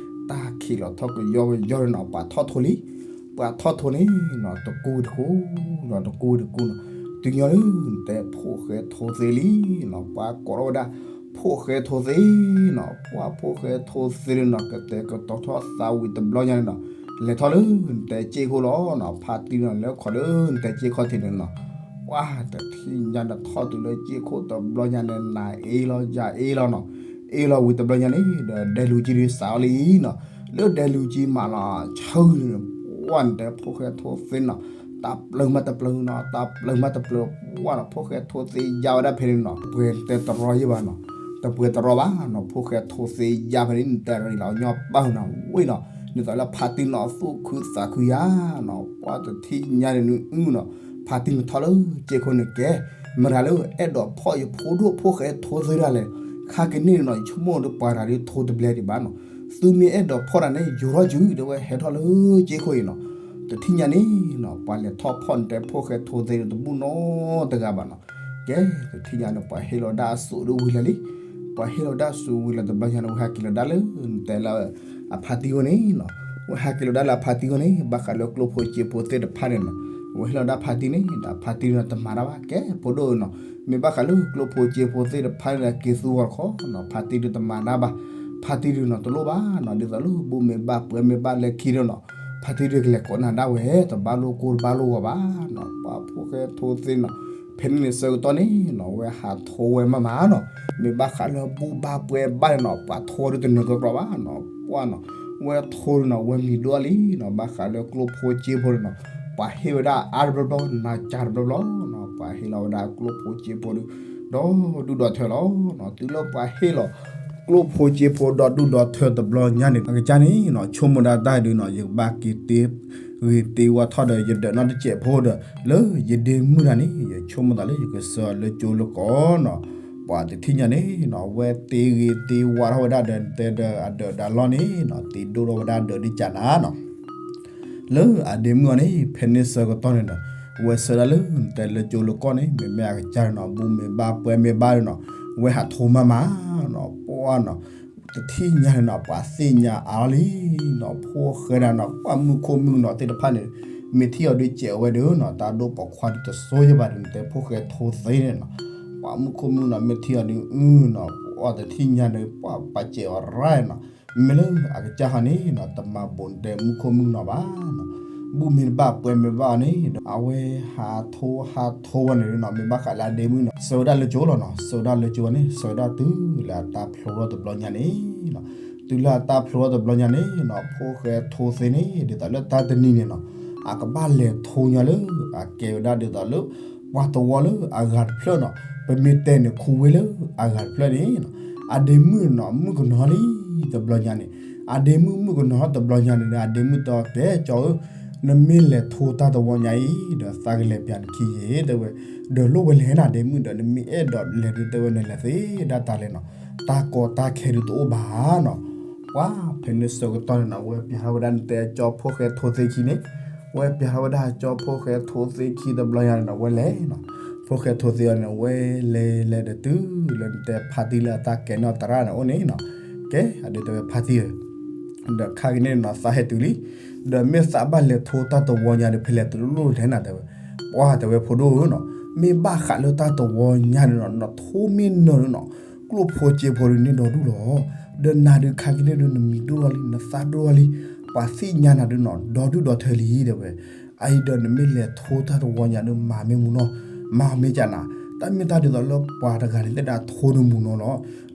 တၢ်ခံးလီၤထီၣ်ကယီကယီန့ၣ်နီၤ ပှၤထီၣ်ထိလံ ပှၤထီၣ်ထိန့ၣ်နီၤ တကူတကူနီၤ တကူတကူနီၤ တုၤညီလၢနတဲ ဖိၣ်ဃဲထိသ့လံနီၤ ပှၤကိးထီၣ်ဝဲဒၣ် ဖိၣ်ဃဲထိသ့နီၤ ပှၢ်ဖိၣ်ဃဲထိသ့န့ၣ်နီၤ ကတဲာ်ကတီၤထီၣ်သးဝံၤတဘျီညါန့ၣ်နီၤ လဲၤထီၣ်လၢနတဲစ့ၢ်ခိၣ်လီၤနီၤ ဖါတံၢ်န့ၣ် လဲၤခီလၢနတဲစ့ၢ်ခိၣ်ထံးန့ၣ်နီၤ ပှၢ်တထံၣ်ညါန့ၣ် ထီၣ်တုၤလၢစ့ၢ်ခိၣ်တဘျီညါန့ၣ် နၤအ့လီၤယၤအ့လီၤနီၤ အ့လီၤဝံၤတဘျီညါန့ၣ် ဒီးဒဲလူၤကံဒုစးအီၤလံနီၤ လၢဒဲလူၤကံမးလီၤ ဆၢန့ၣ် ပှၢ်နတဲဖိၣ်ဃဲထိသ့နီၤ တၢ်ပျၢၤမးတပျၢၤနီၤ တၢ်ပျၢၤမးတပျၢၤ ပှၢ်နီၤ ဖိၣ်ဃဲထိသ့ယါဝဲဒၣ်ဖဲန့ၣ်နီၤ ပှဲၤတဲတရီယဲၢ်ဘၣ်နီၤ တပှဲၤတရီဘၣ်နီၤ ဖိၣ်ဃဲထိသ့ယါဖဲန့ၣ် နတဲရံးလီၤညီပၢၢ်နီၤ ဝံၤနီၤ ဒ်သိးလၢဖါတံၢ်နီၤ သူၣ်ခုသးခုယါနီၤ ပှၢ်တထံၣ်ညါန့ၣ်နအုနီၤ ဖါတံၢ်န့ၣ်ထီၣ်လၢစ့ၢ်ခိၣ်န့ၣ်ကဲ မတၤလၢအဲၣ်ဒိးဖီၣ်ယဖိဒိၣ်ဖိၣ်ဃဲထိသ့ဒၣ်လဲာ် ခါကန့ၣ်နီၤ ယဆိကမိၣ်ဒီးပှၤတဂၤဒ်ထိတဘျဲဒံးဘၣ်နီၤ သုမ့ၢ်အဲၣ်ဒိးဖီၣ်တၢ်န့ၣ် ယိၤထီၣ်စု တဲဝဲဟဲထီၣ်လၢစ့ၢ်ခိၣ်အံၤနီၤ တထံၣ်ညါန့ၣ်နီၤ ပှၤလဲၤထီၣ်ဖီၣ်နတဲဖိၣ်ဃဲထိသ့တဘူၣ်နီတဂၤဘၣ်နီၤ ကဲ တထံၣ်ညါန့ၣ် ပှၤဟ့ၣ်လီၤဒၣ်အစိၣ်ဒၣ်ဝံၤလၢာ်လံ ပှၤဟ့ၣ်လီၤဒၣ်စိၣ်ဝံၤလၢာ်တဘျီညါန့ၣ် ဝဲဟဲက့ၤလီၤဒၣ်လၢ နတဲလၢ အဖါတံၢ်အဂီၢ်န့ၣ်နီၤ ဝဲဟဲက့ၤလီၤဒၣ်လၢအဖါတံၢ်အဂီၢ်န့ၣ် ဘၣ်ဃးလၢကျိၣ်ဖိစ့ဖိသ့ၣ်တဖၣ်န့ၣ်နီၤ ဝဲဟ့ၣ်လီၤဒၣ်ဖါတံၢ်န့ၣ် ဒီးဖါတံၢ်န့ၣ်တမၤတၢ်ဘၣ် ကဲဖိဒိၣ်နီၤ မ့ၢ်ဘၣ်ဃးလၢကျိၣ်ဖိစ့ဖိသ့ၣ်တဖၣ်န့ၣ်ဒီး က့ၤသူဂီၤတခီနီၤ ဖါတံၢ်ဒုတမၤတၢ်ဘၣ် ဖါတံၢ်ဒုနီၤ တလိၣ်ဘၣ်နီၤ ဒ်သိးလၢဘူၣ်မ့ၢ်ဘၣ်ပှဲၤမ့ၢ်ဘၣ်လၢခံဒီးနီၤ ဖါတံၢ်ဒုကလဲၤကိးနၤဒၣ်ဝဲ တဘၣ်လိၣ်ကိၢ်တဘၣ်လိၣ်ဂီၤဘၣ်နီၤ ပှၢ်ဖိၣ်ဃဲထိသ့နီၤ ဖဲန့ၣ်န့ၣ်ဆၢကတီၢ်န့ၣ်နီၤ ဝဲဟးထိဝဲမးမးနီၤ မ့ၢ်ဘၣ်ဃးလၢဘူၣ်ဘၣ်ပှဲၤဘၣ်န့ၣ်နီၤ ပှၤထိဒုတနၢၤကကျီဘၣ်နီၤ ပှၢ်နီၤ ဝဲထိန့ၣ်နီၤ ဝဲမံၤဒိၣ်လံနီၤ ဘၣ်ဃးလၢကျိၣ်ဖိစ့ဖိန့ၣ်နီၤ ပှၤဟ့ၣ်ဝဲဒၣ်အါတဘျီဘျီ နၤကၢ်တဘျီဘျီနီၤ ပှၤဟ့ၣ်လီၤဝဲဒၣ်ကျိၣ်ဖိစ့ဖိဒု ဒီဒူၣ်ဒီထၢလီၤနီၤ တုၤလၢပှၤဟ့ၣ်လီၤ ကျိၣ်ဖိစ့ဖိဒီဒူၣ်ဒီထၢတဘျီညါန့ၣ် အကစၢ်န့ၣ်နီၤ ဆိကမိၣ်ဒၣ်တၢ်ဒုနီၤ ယကဘၣ်က့ၤတ့ ဂ့ၤတ့ဝါထီၣ်ဒီးယဒၢးနီတစဲးဖိဒီး လၢယဒ့မုၣ်တၢ်န့ၣ် ယဆိကမိၣ်သးလၢယကဆှၢလၢကၠိလၢကီၢ်နီၤ ပှၤတထံၣ်ညါန့ၣ်နီၤ အဝဲတ့ဂ့ၤတ့ဝါထီၣ်ဝဲဒၣ်ဒီး နတဲဒီးအဒၢးဒၣ်လီၢ်န့ၣ်နီၤ တ့ဒိၣ်ထီၣ်ဝဲဒၣ်ဒၢးဒ်ကၢ်နၤနီၤ လၢအဒ့မုၣ်အီၤန့ၣ် ဖဲန့ၣ်ဆၢကတီၢ်န့ၣ်ဒီး ဝဲဆှၢဒၣ်လၢနတဲလၢကၠိလၢကီၢ်န့ၣ် မ့မ့ၢ်အကစၢ်န့ၣ်နီၤ ဘူၣ်မ့ၢ်ဘၣ်ပှဲၤမ့ၢ်ဘၣ်ဒီးနီၤ ဝဲဟးထိမးမးနီၤ ပှၢ်နီၤ တထံၣ်ညါန့ၣ်နီၤ ပှၤသ့ၣ်ညါအါလီၤလံနီၤ ဖိၣ်ဃဲဒၣ်နီၤ ပှၢ်မုၣ်ခိၣ်မုၣ်ကနီၤသ့ၣ်တဖၣ်န့ၣ် မ့ၢ်ထံၣ်အီၤဒုးစဲးဝဲဒီးနီၤ တၢ်ဒိၣ်ပိာ်ခွါဒုးတစိယဲၢ်ဘၣ်ဒီး နတဲဖိၣ်ဃဲထိသ့န့ၣ်နီၤ ပှၢ်မုၣ်ခိၣ်မုၣ်နီၤ မ့ၢ်ထံၣ်အီၤဒုးအုနီၤ ပှၢ်တထံၣ်ညါန့ၣ် ပှၢ်ပာ်စဲးအီၤရၣ်နီၤ မ့ၢ်လၢအကစၢ်ဟီန့ၣ်နီၤ တမၤဘူးနတဲမုၣ်ခိၣ်မုၣ်နီၤဘၣ်နီၤ ဘူၣ်မ့ၢ်တဘၣ်ပှဲၤမ့ၢ်ဘၣ်အီၤန့ၣ်ဒီး အဝဲဟးထိဟးထိဝဲန့ၣ်နီၤ မ့ၢ်ဘၣ်ဃးလၢအဒ့မုၣ်နီၤ ဆှၢဝဲဒၣ်လၢကၠိလီၤနီၤ ဆှၢဝဲဒၣ်လၢကၠိန့ၣ် ဆှၢဝဲဒၣ်တုၤလၢအတၢ်ဖျိထီၣ်တဘျီညါန့ၣ်နီၤ တုၤလၢအတၢ်ဖျိထီၣ်တဘျီညါန့ၣ်နီၤ ဖိၣ်ဃဲထိသ့န့ၣ် ဒ်သိးလၢတၢ်တနံၤန့ၣ်နီၤ အကဘၣ်လဲၤထိညီလၢ အကဲဝဲဒၣ်ဒ်သိးလၢ ပှၤတဝီလၢအဂၤတဖျၢၣ်နီၤ ပမ့ၢ်တဲန့ၣ်ခူဝ့လၢအဂၤတဖျၢၣ်န့ၣ်နီၤ အဒ့မုၣ်နီၤ မုၣ်ကနီၤလံ တဘျီညါန့ၣ် အဒ့မုၣ်မုၣ်ကနီၤတဘျီညါန့ၣ်ဒီး အဒ့မုၣ်တဲအီၤကဲကၠီဧၢ နမ့ၢ်လဲၤထိတၢ်တဝီညါအံၤ ဒီးသးကလဲၤပျးနခံယဲၢ် တဲဝဲ ဒီးလိၣ်ဝဲလဲၣ်နၤဒ့မုၣ်ဒီး နမ့ၢ်အဲၣ်ဒိးလဲၤဒုးတဲဝဲန့ၣ် လဲၤသ့ဒၣ်တၢ်လဲၣ်နီၤ တၢ်ကီတၢ်ခဲဒုးတအိၣ်ဘၣ်နီၤ ပှၢ်ဖဲန့ၣ်ဆၢကတီၢ်န့ၣ်နီၤ ဝဲပျးထီၣ်ဝဲဒၣ်နတဲကၠီဖိၣ်ဃဲထိသ့ခံန့ၣ် ဝဲပျးထီၣ်ဝဲဒၣ်ကၠီဖိၣ်ဃဲထိသ့ခံတဘျီညါန့ၣ်နီၤ ဝဲလဲၤနီၤ ဖိၣ်ဃဲထိသ့အီၤန့ၣ် ဝဲလဲၤလဲၤဒီးတုၤလၢနတဲဖါတံၢ်လၢအတၢ်ကဲနီၣ်သရၣ်န့ၣ်အိၣ်န့ၣ်နီၤ ကဲအဒုးတဲဝဲဖါတံၢ်ဧၢ ဒီးခါကန့ၣ်နီၤ သးဟဲတုၤလံ ဒီးမ့ၢ်သးဘၣ်လဲၤထိတၢ်တဝီညါဒီး ဖဲလဲၣ်တလိၣ်လဲၣ်နၤတဲဝဲ ပှၢ်တဲဝဲဖိဒိၣ်ဧၢနီၤ မ့ၢ်ဘၣ်ဃးလၢတၢ်တဝီညါန့ၣ်နီၤ နထိမ့ၢ်နၢၤန့ၣ်နီၤ ကျိၣ်ဖိစ့ဖိဒုးန့ၢ်ဒီဒူၣ်လီၤ ဒီးနၤဒုးခါက့ၤန့ၣ်ဒုး နမံၤဒိၣ်ထီၣ်လံ နသၣ်ဒိၣ်ထီၣ်လံ, ပှၤသ့ၣ်ညါနၤဒုးနီၤ ဒီဒူၣ်ဒီထၢလံ တဲဝဲ. အအံၤဒီးနမ့ၢ်လဲၤထိတၢ်တဝီညါဒုး မၤမ့ၢ်မူနီၤ, မၤမ့ၢ်ကနၤ, တၢ်မ့ၢ်တၢ်ဒ်သိးလၢပှၤတဂၤန့ၣ်သ့ၣ်ဒၣ်ထိဒုးမူနီၤ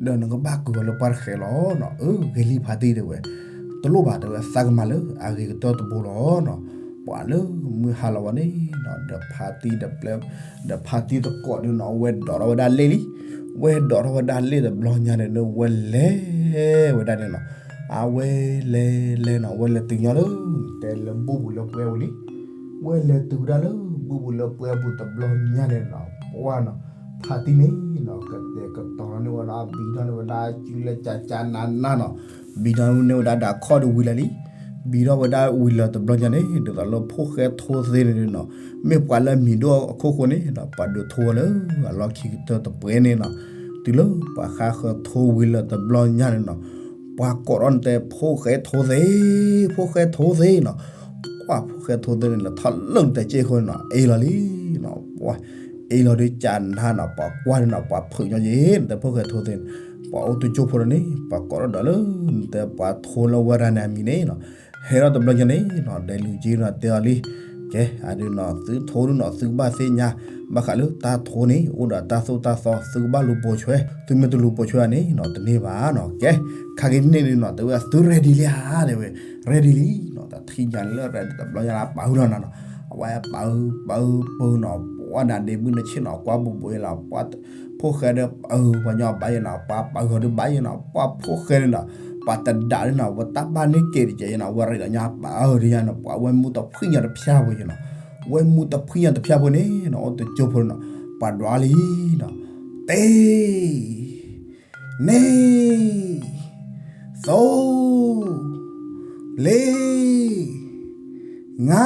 လီၤ, ဒီးနကဘၣ်ကုၤအီၤလၢပှၢ်တဃဲးလီၤနီၤ. အၢ ဂ့ၤလံဖါတံၢ် တဲဝဲ. တလိၣ်ဘၣ် တဲဝဲ, သးကမၤလၢအဂ့ၤကတၢၢ်တဘိလီၤနီၤ. ပှၤလၢမုၢ်ဟါလီၤဝဲန့ၣ်နီၤ ဒီးဖါတံၢ်တပျဲၢ် ဒီးဖါတံၢ်တကိးဒုးနီၤ ဝဲဒိးထီၣ်ဝဲဒၣ်လ့ၣ်လံ. ဝဲဒိးထီၣ်ဝဲဒၣ်လ့ၣ်တဘျီညါန့ၣ်ဒုး ဝဲလဲၤဝဲဒၣ်န့ၣ်နီၤ. အဝဲလဲၤလဲၤနီၤ ဝဲလဲၤတုၤညီလၢ တဲလၢဘူၣ်ပူၤလၢပှဲၤပူၤလံ. ဝဲလဲၤတုၤဝဲဒၣ်လၢဘူၣ်ပူၤလၢပှဲၤပူၤတဘျီညါန့ၣ်နီၤ ပှၢ်နီၤ ဖါတံၢ်န့ၣ်နီၤ ကတဲာ်ကတီၤန့ၢ်ဝဲဒၣ် ဘံထီၣ်န့ၢ်ဝဲဒၣ်စုလၢကၠးကၠးနးနးနီၤ. ဘံထီၣ်န့ၢ်ဝဲဒၣ်ဒၣ်ခီၣ်ဒုးဝံၤလၢာ်လံ. ဘံထီၣ်ဝဲဒၣ်ဝံၤလၢာ်တဘျီညါန့ၣ် ဒ်သိးလၢဖိၣ်ဃဲထိသ့န့ၣ်နီၤ မ့ၢ်ပှၤလၢမံၤဒိၣ်အခိၣ်ဃိန့ၣ်ဒီး ပှၤဒုးထိဝဲလၢအလီၢ်ခံကတၢၢ်တပှဲၤန့ၣ်နီၤ. တုၤလၢပှၤဃါဃၢၤထိဝံၤလၢာ်တဘျီညါန့ၣ်နီၤ ပှၤကိးထီၣ်နတဲ ဖိၣ်ဃဲထိသ့, ဖိၣ်ဃဲထိသ့နီၤ. ပှၤဖိၣ်ဃဲထိသ့န့ၣ် လဲၤထီၣ်လၢနတဲစ့ၢ်ခိၣ်န့ၣ်နီၤ အ့ၣ်လီၤလံနီၤ. ပှၤ အ့ၣ်လီၤဒုးကၠးနါနီၤ ပှၤကွၢ်န့ၣ်နီၤ ပှၤဖုးညီယ့ၣ် နတဲဖိၣ်ဃဲထိသ့န့ၣ်. ပှၤအိၣ်တကၠိဖိန့ၣ် ပှၤကိးထီၣ်ဒီးလၢ နတဲပှၤထိလၢဝဲဒၣ်န့ၣ်အမံၤန့ၣ်နီၤ. ဟဲထီၣ်တဘျီညါန့ၣ်နီၤ ဒဲးလူၤက့နီၤ တဲအီၤလံ. ကဲ အဒုးနီၤ သုထိဒုးနီၤ သုကဘၣ်သ့ၣ်ညါ ဘၣ်ဃးလၢတၢ်ထိန့ၣ် အိၣ်ဒီးတၢ်သိၣ်တၢ်သီ သုကဘၣ်လူၤပိာ်ဆွဲ, သုမ့ၢ်တလူၤပိာ်ဆွဲဧါန့ၣ်နီၤ တန့ၢ်ဘၣ်နီၤ. ကဲ ခါက့ၤန့ၣ်ဒုးနီၤ တဲဝဲ သု ready လံဧါ တဲဝဲ. ready လံနီၤ တထံၣ်ညါလၢ ready တဘျီညါလၢ ပာ်ဟုၣ်လီၤနၤနီၤ. အဝဲပာ်ဟုၣ် ပာ်ဟုၣ်ပာ်ဟုၣ်နီၤ ပှၤဒၣ်ဒ့မုၣ်နဆ့ၣ်နီၤ ကွၢ်ဘူးဘူးယဲလီၤ ပှၤဖိၣ်ဃဲဒီး ပာ်ဟုၣ်ပှၤညီဘၣ်ယဲနီၤ ပှၤပာ်ဟုၣ်ဒီးဘၣ်ယဲနီၤ ပှၤဖိၣ်ဃဲန့ၣ်နီၤ ပှၤတဒၣ်န့ၣ်နီၤ ဝဲတၢ်ဘၣ်န့ၢ်က့ၤတကဲးယဲနီၤ ဝဲရ့းလီၤညါပာ်ဟုၣ်ဒုးယဲနီၤ ပှၤဝဲမူတဖှံၣ်ညါတဖၠၣ်ဖိယဲနီၤ. ဝဲမူတဖှံၣ်ညါတဖၠၣ်ဖိန့ၣ်နီၤ အိၣ်တကၠိဖိန့ၣ်နီၤ ပှၤဒွးလံနီၤ တ့ န့ သိ လ့ ငါ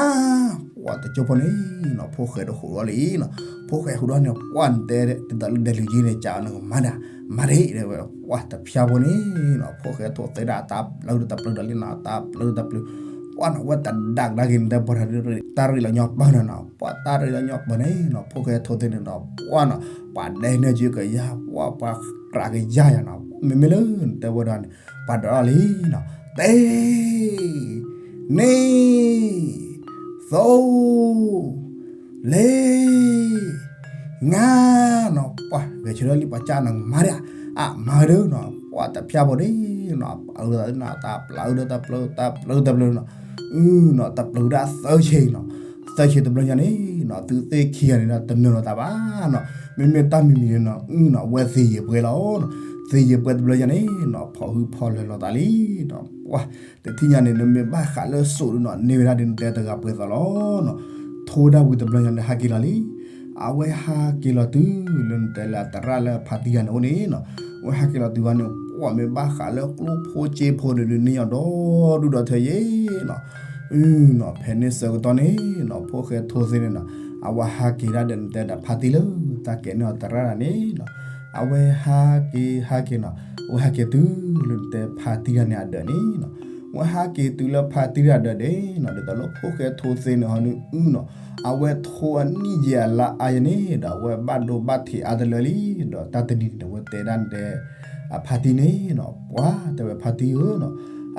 ပှၤတကၠိဖိန့ၣ်နီၤ ဖိၣ်ဃဲတဟူးထီၣ်လံနီၤ. ဖိၣ်ဃဲဟူးထီၣ်န့ၣ် ပှၤနတဲ ဒ်သိးလၢဒဲးလူၤက့န့ၣ် ကးအီၤနကမၤဒၣ် မၤဒၣ် တဲဝဲ ပှၤတဖၠၣ်ဖိန့ၣ်နီၤ ဖိၣ်ဃဲထိသ့ဒၣ်တၢ်ပျုၤဒီးတၢ်ပျုၤဒီးလံနီၤ တၢ်ပျုၤတၢ်ပျုၤ ပှၤနီၤ ဝဲတဒၣ်ကဒါက့ၤနတဲပှၤတၢ်ရ့းလီၤညီပၢၢ်နီၤနီၤ ပှၤတၢ်ရ့းလီၤညီပၢၢ်န့ၣ်နီၤ ဖိၣ်ဃဲထိသ့န့ၣ်နီၤ ပှၤနီၤ ပှၤဒဲးနဲၣ်က့ၤကယၤ ပှၤပှၤကြးကယၤယၤနီၤ မ့မ့ၢ်လၢနတဲဝဲဒၣ်န့ၣ် ပှၤဒွးလီၤလံနီၤ တ့ န့ သိ လ့ ငါနီၤ ပှၤဂဲၤဆၢထၢၣ်လံ ပှၤကးနီၤ မၤဒၣ် အမၤဒၣ်နီၤ ပှၤတဖၠၣ်ဖိန့ၣ်နီၤ အၢနီၤ တၢ်ပျုၤဒီးတၢ်ပျုၤ တၢ်ပျုၤတၢ်ပျုၤနီၤ အၢနီၤ တၢ်ပျုၤဒၣ်သၢဆံနီၤ သၢဆံတဘျီညါန့ၣ်နီၤ သုသ့ၣ်ခံဂၤန့ၣ်ဒီး တနၢၤလီၤတၢ်ဘၣ်နီၤ မ့မ့ၢ်တၢ်မံၤမံၤန့ၣ်နီၤ အၢနီၤ ဝဲသ့ယဲၢ်ပှဲၤလီၤနီၤ သ့ယဲၢ်ပှဲၤတဘျီညါန့ၣ်နီၤ ဖီၣ်ဟုၣ်ဖီၣ်လၢၤလီၤသးလံနီၤ ပှၤ တထံၣ်ညါန့ၣ် နမ့ၢ်ဘၣ်ဃးလၢစိးဒုးနီၤ န့ၢ်ဝဲဒၣ်ဒုးနတဲတဂၤပှဲၤသးလီၤနီၤ ထိဝဲဒၣ်ဝံၤတဘျီညါန့ၣ် ဟးက့ၤလီၤလံ အဝဲဟးက့ၤလီၤတုၤလၢနတဲလၢအသရၣ်လၢဖါတံၢ်ဂၤန့ၣ်အိၣ်န့ၣ်နီၤ အဝဲဟးက့ၤလီၤတုၤဝဲန့ၣ် ပှၤမ့ၢ်ဘၣ်ဃးလၢကျိၣ်ဖိစ့ဖိန့ၣ်ဒုး န့ၢ်ညီဒီဒူၣ်ဒီထၢယဲနီၤ အၢနီၤ ဖဲန့ၣ်ဆၢကတီၢ်န့ၣ်နီၤ ဖိၣ်ဃဲထိသ့န့ၣ်နီၤ အဝဲဟးက့ၤဒၣ်ဒီးနတဲဒီးဖါတံၢ်လၢတၢ်ကဲန့ၢ်အီၤသရၣ်တဂၤန့ၣ်နီၤ အဝဲဟးက့ၤဟးက့ၤနီၤ အဝဲဟးက့ၤတုၤလၢနတဲဖါတံၢ်တဂၤန့ၣ်အဒၢးန့ၣ်နီၤ အဝဲဟးက့ၤတုၤလၢဖါတံၢ်တဂၤအဒၢးန့ၣ်နီၤ ဒ်သိးလၢဖိၣ်ဃဲထိသ့န့ၣ်ဟီဒုးအုနီၤ အဝဲထိအနံၣ်ယဲၢ်အလါအါယဲန့ၣ်ဒီး အဝဲဘၣ်ဒိဘၣ်ထံးအါတလၢလံ ဒီးတၢ်တနံၤန့ၣ် အဝဲတဲဒၣ်နတဲ အဖါတံၢ်န့ၣ်နီၤ ပှၤတဲဝဲဖါတံၢ်ဧၢနီၤ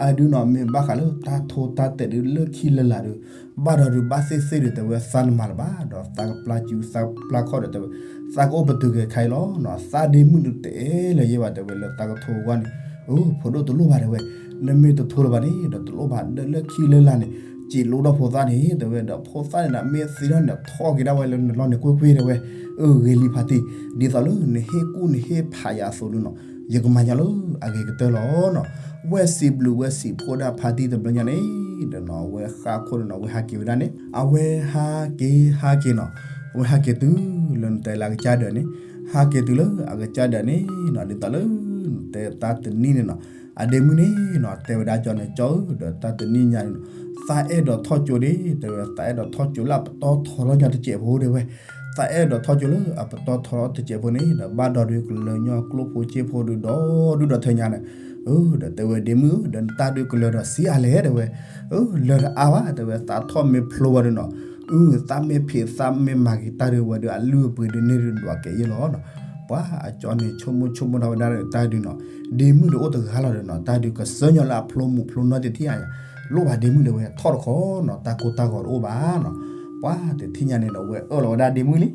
အဒုးနီၤ မ့ၢ်ဘၣ်ဃးလၢတၢ်ထိတၢ်တဲာ်ဒုး လၢခံလၢလာ်ဒုး ဘၣ်ဒီးဒုးဘၣ်သ့ၣ်သ့ၣ်ဒုး တဲဝဲသးနမၤလၢၤဘၣ် ဒီးသးကပျၢ်စုသးကပျၢ်ခီၣ်ဒီးတဲဝဲ သးကအိၣ်ပတုာ်က့ၤခါအံၤလီၤနီၤ သးဒ့မုၣ်ဒုးတအဲၣ်လၢၤယဲဘၣ် တဲဝဲလၢသးကထိအဂီၢ်န့ၣ် အၢ ဖိဒိၣ်တလိၣ်ဘၣ်တဲဝဲ နမ့ၢ်တထိလၢၤဘၣ်န့ၣ်ဒီးတလိၣ်ဘၣ် ဒီးလၢခံလၢလာ်န့ၣ် စံးလိဒီးဖိသၣ်န့ၣ် တဲဝဲ ဒီးဖိသၣ်န့ၣ်ဒီး မ့ၢ်သ့ထီၣ်န့ၣ် ထီၣ်က့ၤဒၣ်ဝဲလၢနလီၢ်န့ၣ်ကွ့ၢ်ကွ့ၢ်တဲဝဲ အၢ ဂ့ၤလံဖါတံၢ် ဒ်သိးလၢနဟ့ၣ်ကူၣ်နဟ့ၣ်ဖးယၤအသိးဒုးနီၤ ယကမၤညီလၢအဂ့ၤကတၢၢ်လီၤနီၤ ဝဲစံးဘျုးဝဲစံးဖှိၣ်ဒၣ်ဖါတံၢ်တဘျီညါန့ၣ် ဒီးနီၤအဝဲဃါခိၣ်ဒီးနီၤ အဝဲဟးက့ၤဝဲဒၣ်န့ၣ် အဝဲဟးက့ၤဟးက့ၤနီၤ အဝဲဟးက့ၤတုၤလၢနတဲလၢအကစၢ်ဒၢးန့ၣ် ဟးက့ၤတုၤလၢအကစၢ်ဒၢးန့ၣ်နီၤ ဒ်သိးလၢ နတဲတၢ်တနံၣ်န့ၣ်နီၤ အဒ့မုၣ်န့ၣ်နီၤ တဲဝဲဒၣ်ကၠီန့ၣ် ကၠီဧၢ ဒီးတၢ်တနံၣ်ညါန့ၣ်နီၤ သးအဲၣ်ဒိးထီၣ်ကၠိဒၣ် တဲဝဲ သးအဲၣ်ဒိးထီၣ်ကၠိလၢအပတီၢ်ထီထီၣ်ညါတစဲးဖိတဲဝဲ သးအဲၣ်ဒိးထီၣ်ကၠိလၢအပတီၢ်ထီထီၣ်တစဲးဖိန့ၣ် ဒီးဘၣ်ဒီးဒုးကလၢၤညီကျိၣ်ဖိစ့ဖိဒုးဒီဒူၣ်ဒီထၢညါန့ၣ် အၢ ဒီးတဲဝဲဒ့မုၣ်ဧၢ ဒီးနတၢ်ဒုးကလၢၤဒီးဆံးအါလဲၣ်တဲဝဲ အၢ လၢၤတအါဘၣ်တဲဝဲ သးထီၣ်မ့ၢ်ဖျိဝဲဒုးနီၤ အၢ သးမ့ၢ်ဖံးသးမ့ၢ်မၤက့ၤတၢ်ဒုးဝဲဒုး အလုၢ်အပှ့ၤဒုးန့ၢ်ဒုးဒွးကဲယဲၢ်လီၤနီၤ ပှၤအကၠီန့ၣ် ဆိကမိၣ်ဆိကမိၣ်ထီၣ်ဝဲဒၣ်ဒီး တၢ်ဒုးနီၤ, ဒ့မုၣ်ဒီးအိၣ်တဂၤလီၤဒီးနီၤ, တၢ်ဒုးကစၢ်ညီလၢအဖျိမုၣ်ဖျိနီၢ်တထံၣ်ဧါ, လိၣ်ဘၣ်ဒ့မုၣ်ဒီးဝဲထီၣ်တခီနီၤ, တၢ်ကိၢ်တၢ်ဂီၤတအိၣ်ဘၣ်နီၤ. ပှၤတထံၣ်ညါန့ၣ်ဒီး ဝဲအၢၣ်လီၤဝဲဒၣ်ဒ့မုၣ်လံ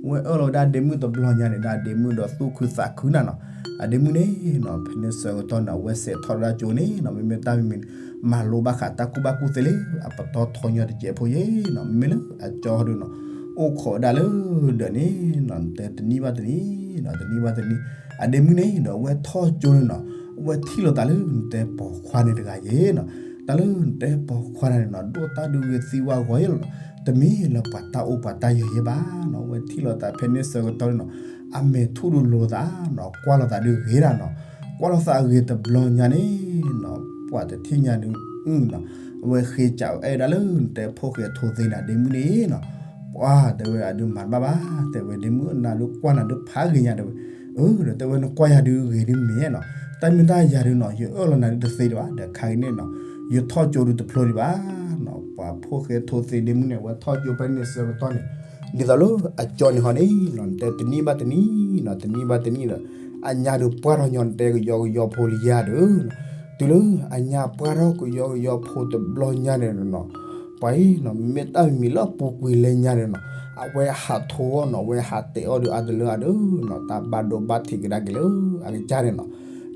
ဝဲအၢၣ်လီၤဝဲဒၣ်ဒ့မုၣ်တဘျီညါန့ၣ်ဒီး ဒ့မုၣ်ဒီးသူၣ်ခုသးခုနၤနီၤ. အဒ့မုၣ်န့ၣ်နီၤ ဖဲန့ၣ်ဆၢကတီၢ်န့ၣ် အဝဲဆဲးထီၣ်ဝဲဒၣ်ကၠိန့ၣ်နီၤ, မ့မ့ၢ်တၢ်မံၤမံၤန့ၣ် မၤလိဘၣ်ဃးတၢ်ကူၣ်ဘၣ်ကူၣ်သ့လၢအပတီၢ်ထီညီတစဲးဖိယဲနီၤ. မ့မ့ၢ်လၢအကၠီဒုးနီၤ အိၣ်ခိးဝဲဒၣ်လၢဒၢးန့ၣ်နီၤ, နတဲတနံၤဘၣ်တနံၤနီၤ, တနံၤဘၣ်တနံၤ အဒ့မုၣ်န့ၣ်ဒီး အဝဲထီၣ်ကၠိန့ၣ်နီၤ, အဝဲထံၣ်လိာ်သးလၢနတဲပိာ်ခွါန့ၣ်တဂၤယဲနီၤ. တၢ်လၢနတဲပိာ်ခွါန့ၣ်နီၤ ဒိၣ်တၢ်ဒုးဂ့ၤသံဝါဂီၤယဲလီၤ, တမ့ၢ်လၢပှၤတၢ်အိၣ်ပှၤတၢ်ယၢၤယဲဘၣ်နီၤ. အဝဲထံၣ်လိာ်သးဖဲန့ၣ်ဆၢကတီၢ်န့ၣ်နီၤ, အမဲာ်ထူၣ်ဒုးလိာ်သးနီၤ, ကွၢ်လိာ်သးဒုးဂ့ၤဒၣ်နီၤ. ကွၢ်လိာ်သးအဂ့ၤတဘျီညါန့ၣ်နီၤ, ပှၤတထံၣ်ညါဒုးနီၤ, အဝဲဃ့စးအဲၣ်ဒၣ်လၢနတဲဖိၣ်ဃဲထိသ့န့ၣ် ဒ့မုၣ်န့ၣ်နီၤ. ပှၤတဲဝဲအဒုးမၤတဘၣ်ဘၣ်, တဲဝဲဒ့မုၣ် နၤဒုးကွၢ်နၤဒုးဖးဂ့ၤညါတဲဝဲ, အၢ ဒီးတဲဝဲနကွၢ်ယၤဒုးဂ့ၤဒုးမ့ၢ်နီၤ, တၢ်မ့ၢ်တၢ်ယၤဒုးနီၤ ယအၢၣ်လီၤနၤဒုးတသ့ဒံးဘၣ်, ဒီးခါအံၤန့ၣ်နီၤ ယထီၣ်ကၠိဒုးတဖျိဒံးဘၣ်နီၤ. ပှၤဖိၣ်ဃဲထိသ့ဒ့မုၣ်န့ၣ် အဝဲထီၣ်ကၠိဖဲန့ၣ်ဆၢကတီၢ်န့ၣ်, ဒ်သိးလၢအကၠီန့ၣ်ဟီန့ၣ်နီၤ နတဲတနံၤဘၣ်တနံၤနီၤ, တနံၤဘၣ်တနံၤဒီး အညါဒုးပှၢ်ထီၣ်ညီနတဲကယီကယီဖိလံယၤဒီး တုၤလၢအညါပှၢ်ထီၣ်ကယီကယီဖိတဘျီညါန့ၣ်နီၤ, ပှၤအံၤနီၤ မ့ၢ်တၢ်မံၤမံၤလၢအပူၤကွံာ်လဲညါန့ၣ်နီၤ, အဝဲဟးထိအီၤနီၤ, အဝဲဟးတဲအီၣ်ဒုးအါတလၢအါဒီးနီၤ, တၢ်ဘၣ်ဒိဘၣ်ထံးကဒါက့ၤလၢအကစၢ်န့ၣ်နီၤ,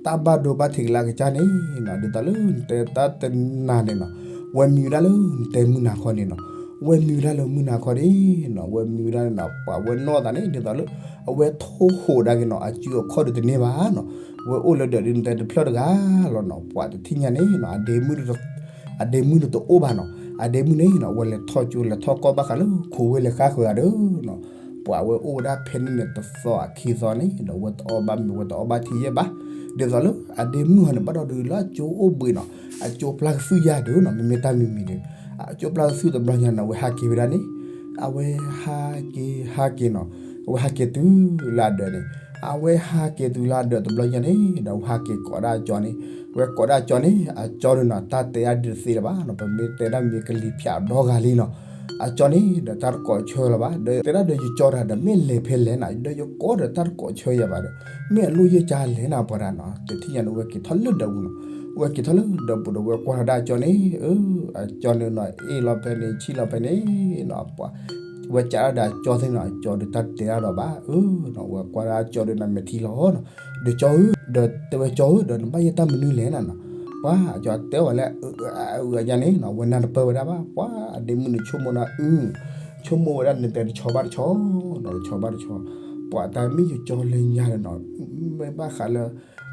တၢ်ဘၣ်ဒိဘၣ်ထံးက့ၤလၢအကစၢ်န့ၣ်နီၤ, ဒ်သိးလၢနတဲတၢ်တနၤန့ၣ်နီၤ, ဝဲမံဝဲဒၣ်လၢနတဲမုၢ်နၤခီန့ၣ်နီၤ, ဝဲမံဝဲဒၣ်လၢမုၢ်နၤခီန့ၣ်နီၤ, ဝဲမံဝဲဒၣ်န့ၣ်နီၤ, ပှၤဝဲနီၢ်သးန့ၣ် ဒ်သိးလၢ အဝဲထိၣ်ဟိးဒါက့ၤနီၤ, အစုအခီၣ်ဒုးတန့ၢ်ဘၣ်နီၤ, ဝဲအိၣ်လၢဒၢးဒုးနတဲတဖျၢၣ်တဂၤလီၤနီၤ, ပှၤတထံၣ်ညါန့ၣ်နီၤ, အဒ့မုၣ် အဒ့မုၣ်န့ၣ်တအိၣ်ဘၣ်နီၤ, အဒ့မုၣ်န့ၣ်နီၤ ဝဲလဲၤထီၣ်ကၠိလဲၤထီၣ်ကီၢ်ဘၣ်ဃးလၢခိးဝ့ၢ်လဲၤဃါဃုာ်ဂၤဒီးနီၤ, ပှၤဝဲအိၣ်ဝဲဒၣ်ဖဲန့ၣ်န့ၣ်တသီအခံသီန့ၣ်ဒီး ဝဲတအီၣ်ဘၣ်မ့ၤ ဝဲတအီၣ်ဘၣ်ထံယဲၢ်ဘၣ်, ဒ်သိးလၢအဒ့မုၣ်ဟီန့ၣ် ဘၣ်ဒီးဒုးလၢအကၠိအိၣ်ဘှံးနီၤ, အကၠိပျၢ်ကသုၣ်ယၤဒီးနီၤ, မ့မ့ၢ်တၢ်မံၤမံၤဒီး အကၠိပျၢ်ကသုၣ်တဘျီညါန့ၣ် အဝဲဟးက့ၤဝဲဒၣ်န့ၣ်, အဝဲဟးက့ၤဟးက့ၤနီၤ, အဝဲဟးက့ၤတုၤလၢအဒၢးန့ၣ်, အဝဲဟးက့ၤတုၤလၢအဒၢးတဘျီညါန့ၣ်ဒီး အဝဲဟးက့ၤကိးဒၣ်အကၠီန့ၣ်, ဝဲကိးဒၣ်အကၠီန့ၣ် အကၠီန့ၣ်နီၤ တၢ်တဲအါဒုးတသ့လၢၤဘၣ်နီၤ, ပမ့ၢ်တဲဒၣ်မ့ၢ်ကလံၤဖၠးဒီဂၤလံနီၤ, အကၠီန့ၣ်ဒီးတၢ်တကိးဆၢလၢၤဘၣ်, ဒီးတဲဒၣ်ဒီးယကၠီတၢ်ဒီးမ့ၢ်လဲၤဖဲလဲၣ်နီၤ, ဒီးယကိးဒီးတၢ်တကိးဆၢယၤဘၣ်ဒီး မ့ၢ်အလိၣ်ယဲၢ်ကၢလဲၣ်နၤပှၤတၢ်နီၤ, တထံၣ်ညါန့ၣ် ဝဲက့ၤထီၣ်လၢဒၢးပူၤနီၤ, ဝဲက့ၤထီၣ်လၢဒၢးပူၤဒီး ဝဲကွၢ်ထီၣ်ဒၣ်အကၠီန့ၣ်, အကၠီန့ၣ်နီၤ အ့ၣ်လီၤဖဲန့ၣ် ဆံၣ်လီၤဖဲန့ၣ်နီၤ, ပှၤ ဝဲကးဒၣ်ဒီးအကၠီသ့ၣ်နီၤ, အကၠီဒီးတၢ်တဲဒၣ်ဒီးဘၣ်, အၢနီၤ, ဝဲကွၢ်ဒၣ်အကၠီဒီးနမဲာ်ထံလီၤနီၤ, ဒီးကၠီဧၢ, ဒီးတဲဝဲကၠီဧၢ, ဒီးနဘၣ်ယဲၢ်တၢ်မနုၤလဲၣ်နၤနီၤ, ပှၤအကၠီတဲဝဲလၢ အအုအညါန့ၣ်နီၤ, ဝဲနၢ်တပၢၢ်ဝဲဒၣ်ဘၣ်, ပှၤအဒ့မုၣ်န့ၣ်ဆိကမိၣ်နၤအု, ဆိကမိၣ်ဝဲဒၣ်နတဲတဆီဘၣ်တဆီနီၤ, တဆီဘၣ်တဆီ, ပှၤတၢ်မ့ၢ်ယကၠီလၢညါန့ၣ်နီၤ, မ့ၢ်ဘၣ်ဃးလၢ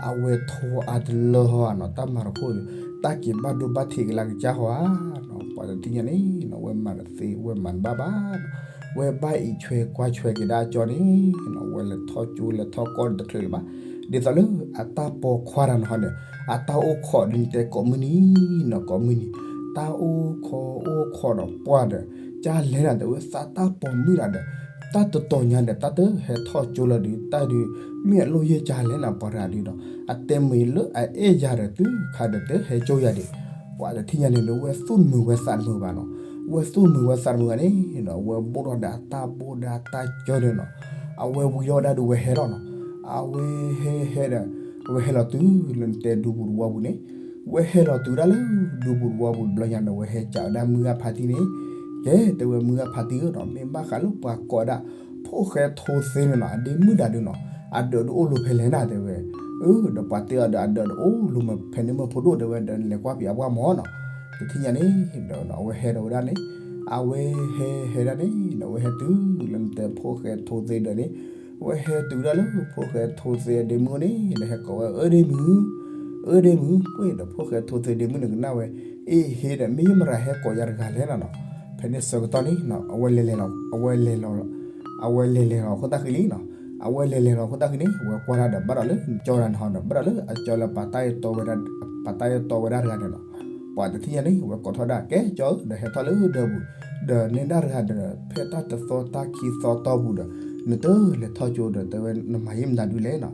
အဝဲထိအါတလၢဟီဧါနီၤ, တၢ်မၤတခိၣ်ဒီး တၢ်က့ၤဘၣ်ဒိဘၣ်ထံးက့ၤလၢကစၢ်ဟီဧါနီၤ, ပှၤတထံၣ်ညါန့ၣ်နီၤ ဝဲမၤတသ့ ဝဲမၤတဘၣ်ဘၣ်နီၤ, ဝဲဘၣ်အံးဆွဲကွၢ်ဆွဲက့ၤဒၣ်အကၠီန့ၣ်နီၤ, ဝဲလဲၤထီၣ်ကၠိလဲၤထီၣ်ကီၢ်တချုးလၢၤဘၣ်, ဒ်သိးလၢအတၢ်ပိာ်ခွါတၢ်နီၤဟီန့ၣ်, အတၢ်အိၣ်ခိးဒ်နတဲကိးမုၢ်နံၤနီၤ ကိးမုၢ်နံၤ, တၢ်အိၣ်ခိးအိၣ်ခိးဒီးပှၢ်ဒီး ကၢ်လဲၣ်နၤဒီး ဝဲသးတၢ်ပိာ်မုၣ်နၤဒီး တၢ်တတီၤညါဒီး တၢ်တဟဲထီၣ်ကၠိလၢၤဒီး တၢ်ဒုး မ့ၢ်အလိၣ်ယဲၢ်ကၢ်လဲၣ်နၤပှၤတဂၤဒုးဒီး အတဲမ့ၢ်လၢအအဲၣ်ယၤဒီး တုၤခါဒီးတဟဲကၠိယၤဒံး, ပှၤတထံၣ်ညါန့ၣ်ဒီး ဝဲသူၣ်တမုာ်ဝဲသးတမုာ်ဘၣ်နီၤ, ဝဲသူၣ်တမုာ်ဝဲသးတမုာ်ဘၣ်န့ၣ်ဒီး အဝဲဘိၣ်ထီၣ်ဒီးအတၢ်ဘိၣ်ဒီးအတၢ်ကၢၢ်န့ၣ်နီၤ, အဝဲဝံၤထီၣ်ဝဲဒၣ်ဒီးဝဲဟဲလီၤနီၤ, အဝဲဟဲဟဲဒီး အဝဲဟဲလီၤတုၤလၢနတဲဒူပူၤတဝီပူၤန့ၣ် ဝဲဟဲလီၤတုၤဒၣ်လၢ ဒူပူၤတဝီပူၤတဘျီညါဒီး ဝဲဟဲကးဝဲဒၣ်မုၢ်ဂၢ်ဖါတံၢ်န့ၣ်, ကဲ တဲဝဲမုၢ်ဂၢ်ဖါတံၢ်ဧၢနီၤ, မ့ၢ်ဘၣ်ဃးလၢပှၤကိးဒၣ် ဖိၣ်ဃဲထိသ့န့ၣ်နီၤ အဒ့မုၣ်တၢ်ဒုးနီၤ, အဒၢးဒုးအိၣ်လိၤဖဲလဲၣ်နၤ တဲဝဲ, အၢ ဒီးပှၤတဲအီၤဒီး အဒၢးဒုးအိၣ်လိၤမးဖဲန့ၣ်မးဖိဒိၣ် တဲဝဲဒီး နလဲၤကွၢ်ဖံးအပှၢ်မၢ်နီၤ, တထံၣ်ညါန့ၣ်ဒီး အဝဲဟဲဒီးဝဲဒၣ်န့ၣ်, အဝဲဟဲဟဲဒၣ်န့ၣ်ဒီး အဝဲဟဲတုၤလၢနတဲဖိၣ်ဃဲထိသ့ဒၢးန့ၣ် အဝဲဟဲတုၤဒၣ်လၢဖိၣ်ဃဲထိသ့အဒ့မုၣ်န့ၣ် ဒီးဟဲကိးဝဲ အၢဒ့မုၣ်, အၢဒ့မုၣ်, ပှ့ၤဒီးဖိၣ်ဃဲထိသ့ဒ့မုၣ်န့ၣ်ကနၣ်ဝဲ, အ့ဟ့ဒီး မ့ၢ်ယမရၤဟဲကိးယၤတဂၤလဲၣ်နီၤနီၤ, ဖဲန့ၣ်ဆၢကတီၢ်န့ၣ် အဝဲလဲၤလဲၤလီၤ, အဝဲလဲၤလဲၤလီၤ, အဝဲလဲၤလဲၤလီၤအခိၣ်သၣ်ဃံလံနီၤ, အဝဲလဲၤလဲၤလီၤအခိၣ်သၣ်ဃံန့ၣ် အဝဲကွၢ်ဒၣ်ဒီးဘၣ်ဒီးလၢကၠီတၢ်နီၤဒီး ဘၣ်ဒီးလၢအကၠီလၢပာ်တၢ်အဲၣ်တီဝဲဒၣ်, ပာ်တၢ်အဲၣ်တီဝဲဒၣ်တဂၤန့ၣ်နီၤ, ပှၤတထံၣ်ညါန့ၣ် အဝဲကိးထီၣ်ဒၣ် ကဲကၠီဧၢ ဒီးဟဲထီၣ်လၢဒၢးပူၤ, ဒီးနဲဒၣ်တဂၤဒီး ဖဲတၢ်တသီတၢ်ခံသီတီၢ်ပူၤဒီး နတလဲၤထီၣ်ကၠိဒီး တဲဝဲနမၤယံာ်မတၤဒုလဲၣ်နီၤ,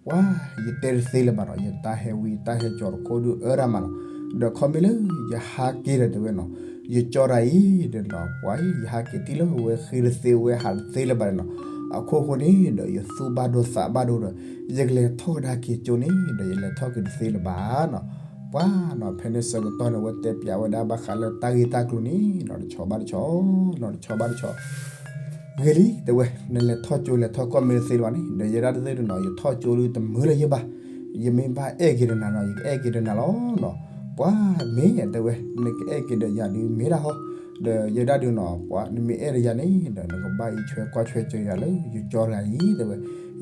ပှၤ ယတဲတသ့လၢၤဘၣ်နီၤ, ယတၢ်ဟဲဝံၤ ယတၢ်ဟဲကၠီၤတခိၣ်ဒုအၢဒၣ်မးနီၤ, ဒီးခီမ့ၢ်လၢယဟးက့ၤဒီးတဲဝဲနီၤ, ယကၠီတၢ်အံၤဒီးနီၤ ပှၤ ယဟးက့ၤထံၣ်လၢဝဲဃ့တသ့ဝဲဟးတသ့လၢၤဘၣ်နီၤ, အခိၣ်ဃိန့ၣ်ဒီး ယသူၣ်ဘၣ်ဒိသးဘၣ်ဒိဒီး ယကလဲၤထီၣ်ကဒါက့ၤကၠိန့ၣ်ဒီး ယလဲၤထီၣ်က့ၤတသ့လၢၤဘၣ်နီၤ. ပှၤနီၤ ဖဲန့ၣ်ဆၢကတီၢ်န့ၣ် အဝဲတဲပျးဝဲဒၣ်ဘၣ်ဃးလၢတၢ်ဂ့ၢ်တၢ်ကျိၤန့ၣ်နီၤ တဆီဘၣ်တဆီနီၤ တဆီဘၣ်တဆီ ဂ့ၤလံ တဲဝဲ, နလဲၤထီၣ်ကၠိလဲၤထီၣ်ကီၢ်မ့ၢ်တသ့လၢၤဘၣ်န့ၣ်ဒီး ယဲဒၣ်တသ့ၣ်ဒုးနီၤ ယထီၣ်ကၠိဒုးတမုာ်လၢၤယဲဘၣ်. ယမ့ၢ်ဘၣ်အဲၣ်က့ၤဒီးနၤနီၤ ယကအဲၣ်က့ၤဒီးနၤလီၤနီၤ. ပှၤမ့ၢ်တဲဝဲ, နကအဲၣ်က့ၤဒီးယၤဒုးမ့ၢ်ဒၣ်ဟီ, ဒီးယဲဒၣ်ဒုးနီၤ ပှၤနမ့ၢ်အဲၣ်ဒီးယၤန့ၣ်ဒီး နကဘၣ်အံးဆွဲကွၢ်ဆွဲက့ၤယၤလၢယကၠီတဂၤအံၤ တဲဝဲ.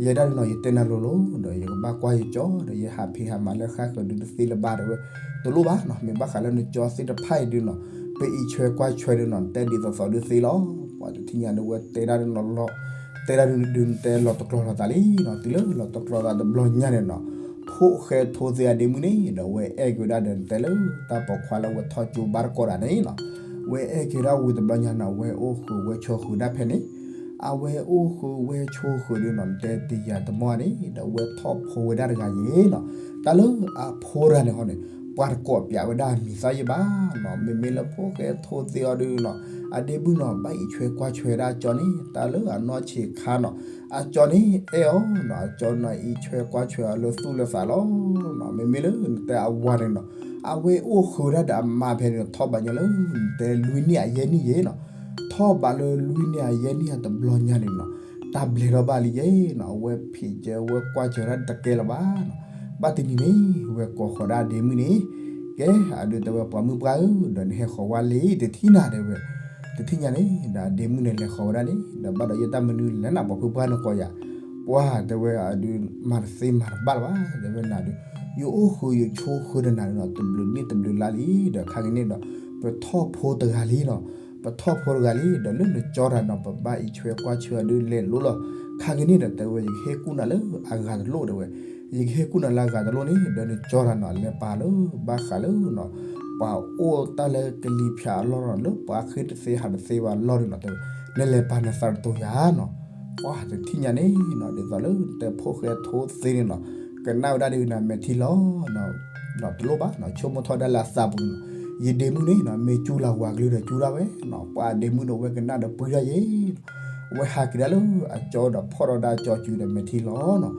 ယဲဒၣ်ဒုးနီၤ ယတဲနၤလိၤလိၤဒီး ယကဘၣ်ကွၢ်ယကၠီဒီး ယဟးဖံးဟးမၤလၢဃၣ်ဃၢၤဒုးတသ့လၢၤဘၣ် တဲဝဲ. တလိၣ်ဘၣ်နီၤ မ့ၢ်ဘၣ်ဃးလၢနကၠီသ့ၣ်တဖၣ်အံၤဒုးနီၤ ပအံးဆွဲကွၢ်ဆွဲဒုးနီၤ နတဲဒ်သိးသိးဒုးသ့လီၤ. ပှၤတထံၣ်ညါဒုးဝဲတဲဒၣ်ဒုးနီၤလီၤ, တဲဒၣ်ဒုး နတဲလီၤတကျီၤလိာ်သးလံနီၤ. တုၤလၢလီၤတကျီၤသးတဘျီညါန့ၣ်နီၤ ဖိၣ်ဃဲထိသ့အဒ့မုၣ်န့ၣ်ဒီး ဝဲအဲၣ်က့ၤဝဲဒၣ်ဒီး နတဲလၢတၢ်ပိာ်ခွါလၢဝဲထီၣ်ကၠိဘၣ်တကိးတဂၤန့ၣ်နီၤ. ဝဲအဲၣ်က့ၤဒၣ်ဝံၤတဘျီညါနီၤ ဝဲအိၣ်ဃုာ်ဝဲဆိးဃုာ်ဒၣ်ဖဲန့ၣ် အဝဲအိၣ်ဃုာ်ဝဲဆိးဃုာ်ဒုးနီၤ နတဲတယၤတမီၢ်န့ၣ်ဒီး ဝဲထီၣ်ဖိဝဲဒၣ်တဂၤယဲနီၤ. တၢ်လၢအဖိတဂၤန့ၣ်ဟီန့ၣ် ပှၤတကိးပျးဝဲဒၣ်အမံၤသၣ်ယဲဘၣ်နီၤ. မ့မ့ၢ်လၢဖိၣ်ဃဲထိသ့အီၤဒုးနီၤ အဒ့မုၣ်နီၤ ဘၣ်အံးဆွဲကွၢ်ဆွဲဒၣ်အကၠီန့ၣ် တၢ်လၢအနီၢ်ဆံးခါနီၤ အကၠီန့ၣ်အဲၣ်အီၤနီၤ အကၠီနီၤ အံးဆွဲကွၢ်ဆွဲအီၤလၢသူၣ်လၢသးလီၤ. မ့မ့ၢ်လၢနတဲအဝၤန့ၣ်နီၤ အဝဲအိၣ်ဃုာ်ဝဲဒၣ်ဒီးအမါဖဲန့ၣ် ထီၣ်ဘးညါလၢ နတဲလွံၢ်နံၣ်အယဲၢ်နံၣ်ယဲနီၤ. ထီၣ်ဘးလၢလွံၢ်နံၣ်အယဲၢ်နံၣ်အတဘျီညါန့ၣ်နီၤ တၢ်ဘျဲးထီၣ်ဘၣ်လံယဲနီၤ. အဝဲဖံးကဲဝဲကွၢ်စၢၤဒၣ်တကဲလၢၤဘၣ်နီၤ. ဘၣ်တနံၤန့ၣ် ဝဲကိးဃီၤဒၣ်အဒ့မုၣ်န့ၣ် ကဲ အဒုးတဲဝဲ ပှၤမုၣ်ပှၢ်ဧၢ ဒီးနဟဲဃီၤဝဲလံတထံၣ်နၤ တဲဝဲ. တထံၣ်ညါန့ၣ်ဒီး အဒ့မုၣ်န့ၣ်လဲၤဃီၤဝဲဒၣ်န့ၣ်ဒီး ဘၣ်ဒီးယဲတၢ်မနုၤလဲၣ်နၤ ပှၤဖုပှၢ်နကိးယၤ ပှၤတဲဝဲ အဒုးမၤတသ့မၤတဘၣ်လၢၤဘၣ် တဲဝဲနၤဒုး ယအိၣ်ဃုာ်ယဆိးဃုာ်ဒီးနၤနီၤ တဘျုးနံၣ်တဘျုးလါလံ ဒီးခါက့ၤန့ၣ်ဒီး ပထီၣ်ဖိတဂၤလံနီၤ. ပထီၣ်ဖိတဂၤလံ ဒီးလၢနကၠီတၢ်နီၤ ပဘၣ်အံးဆွဲကွၢ်ဆွဲအီၤဒုးလဲၤလိၤလီၤ. ခါက့ၤန့ၣ်ဒီး တဲဝဲ ယကဟ့ၣ်ကူၣ်နၤလၢအဂၤတလိၣ် တဲဝဲ. ယကဟ့ၣ်ကူၣ်နၤလၢအဂၤတလိၣ်န့ၣ် ဒီးနကၠီတၢ်နီၤ လဲၤပာ်လၢဘၣ်ဃးလၢနီၤ ပှၤအိၣ်တၢ်လၢကလံၤဖၠးအလီၢ်နီၤ လၢပှၤဃ့တသ့ဟးတသ့ဘၣ်လီၢ်ဒုးနီၤ တဲဝဲ နလဲၤပာ်နသးတတိၤယၤနီၤ. ပှၤတထံၣ်ညါန့ၣ်နီၤ ဒ်သိးလၢနတဲဖိၣ်ဃဲထိသ့န့ၣ်နီၤ ကနၣ်ဝဲဒၣ်ဒ်နၤ မဲာ်ထံလီၤ တလိၣ်ဘၣ်နီၤ ဆိကမိၣ်ထီၣ်ဒၣ်လၢအသးပူၤန့ၣ်နီၤ ယဒ့မုၣ်န့ၣ်နီၤ မ့ၢ်ကၠူလၢဝၤကလုၢ်ဒီးကၠူဒၣ်ဝဲနီၤ ပှၤဒ့မုၣ်ဒီးဝဲကနၣ်ဒီးပှံၤဒၣ်ယဲနီၤ ဝဲဟးက့ၤဒၣ်လၢအကၠီဒီးဖီၣ်ထီၣ်ဒၣ်ကၠီစုဒီးမဲာ်ထံလီၤနီၤ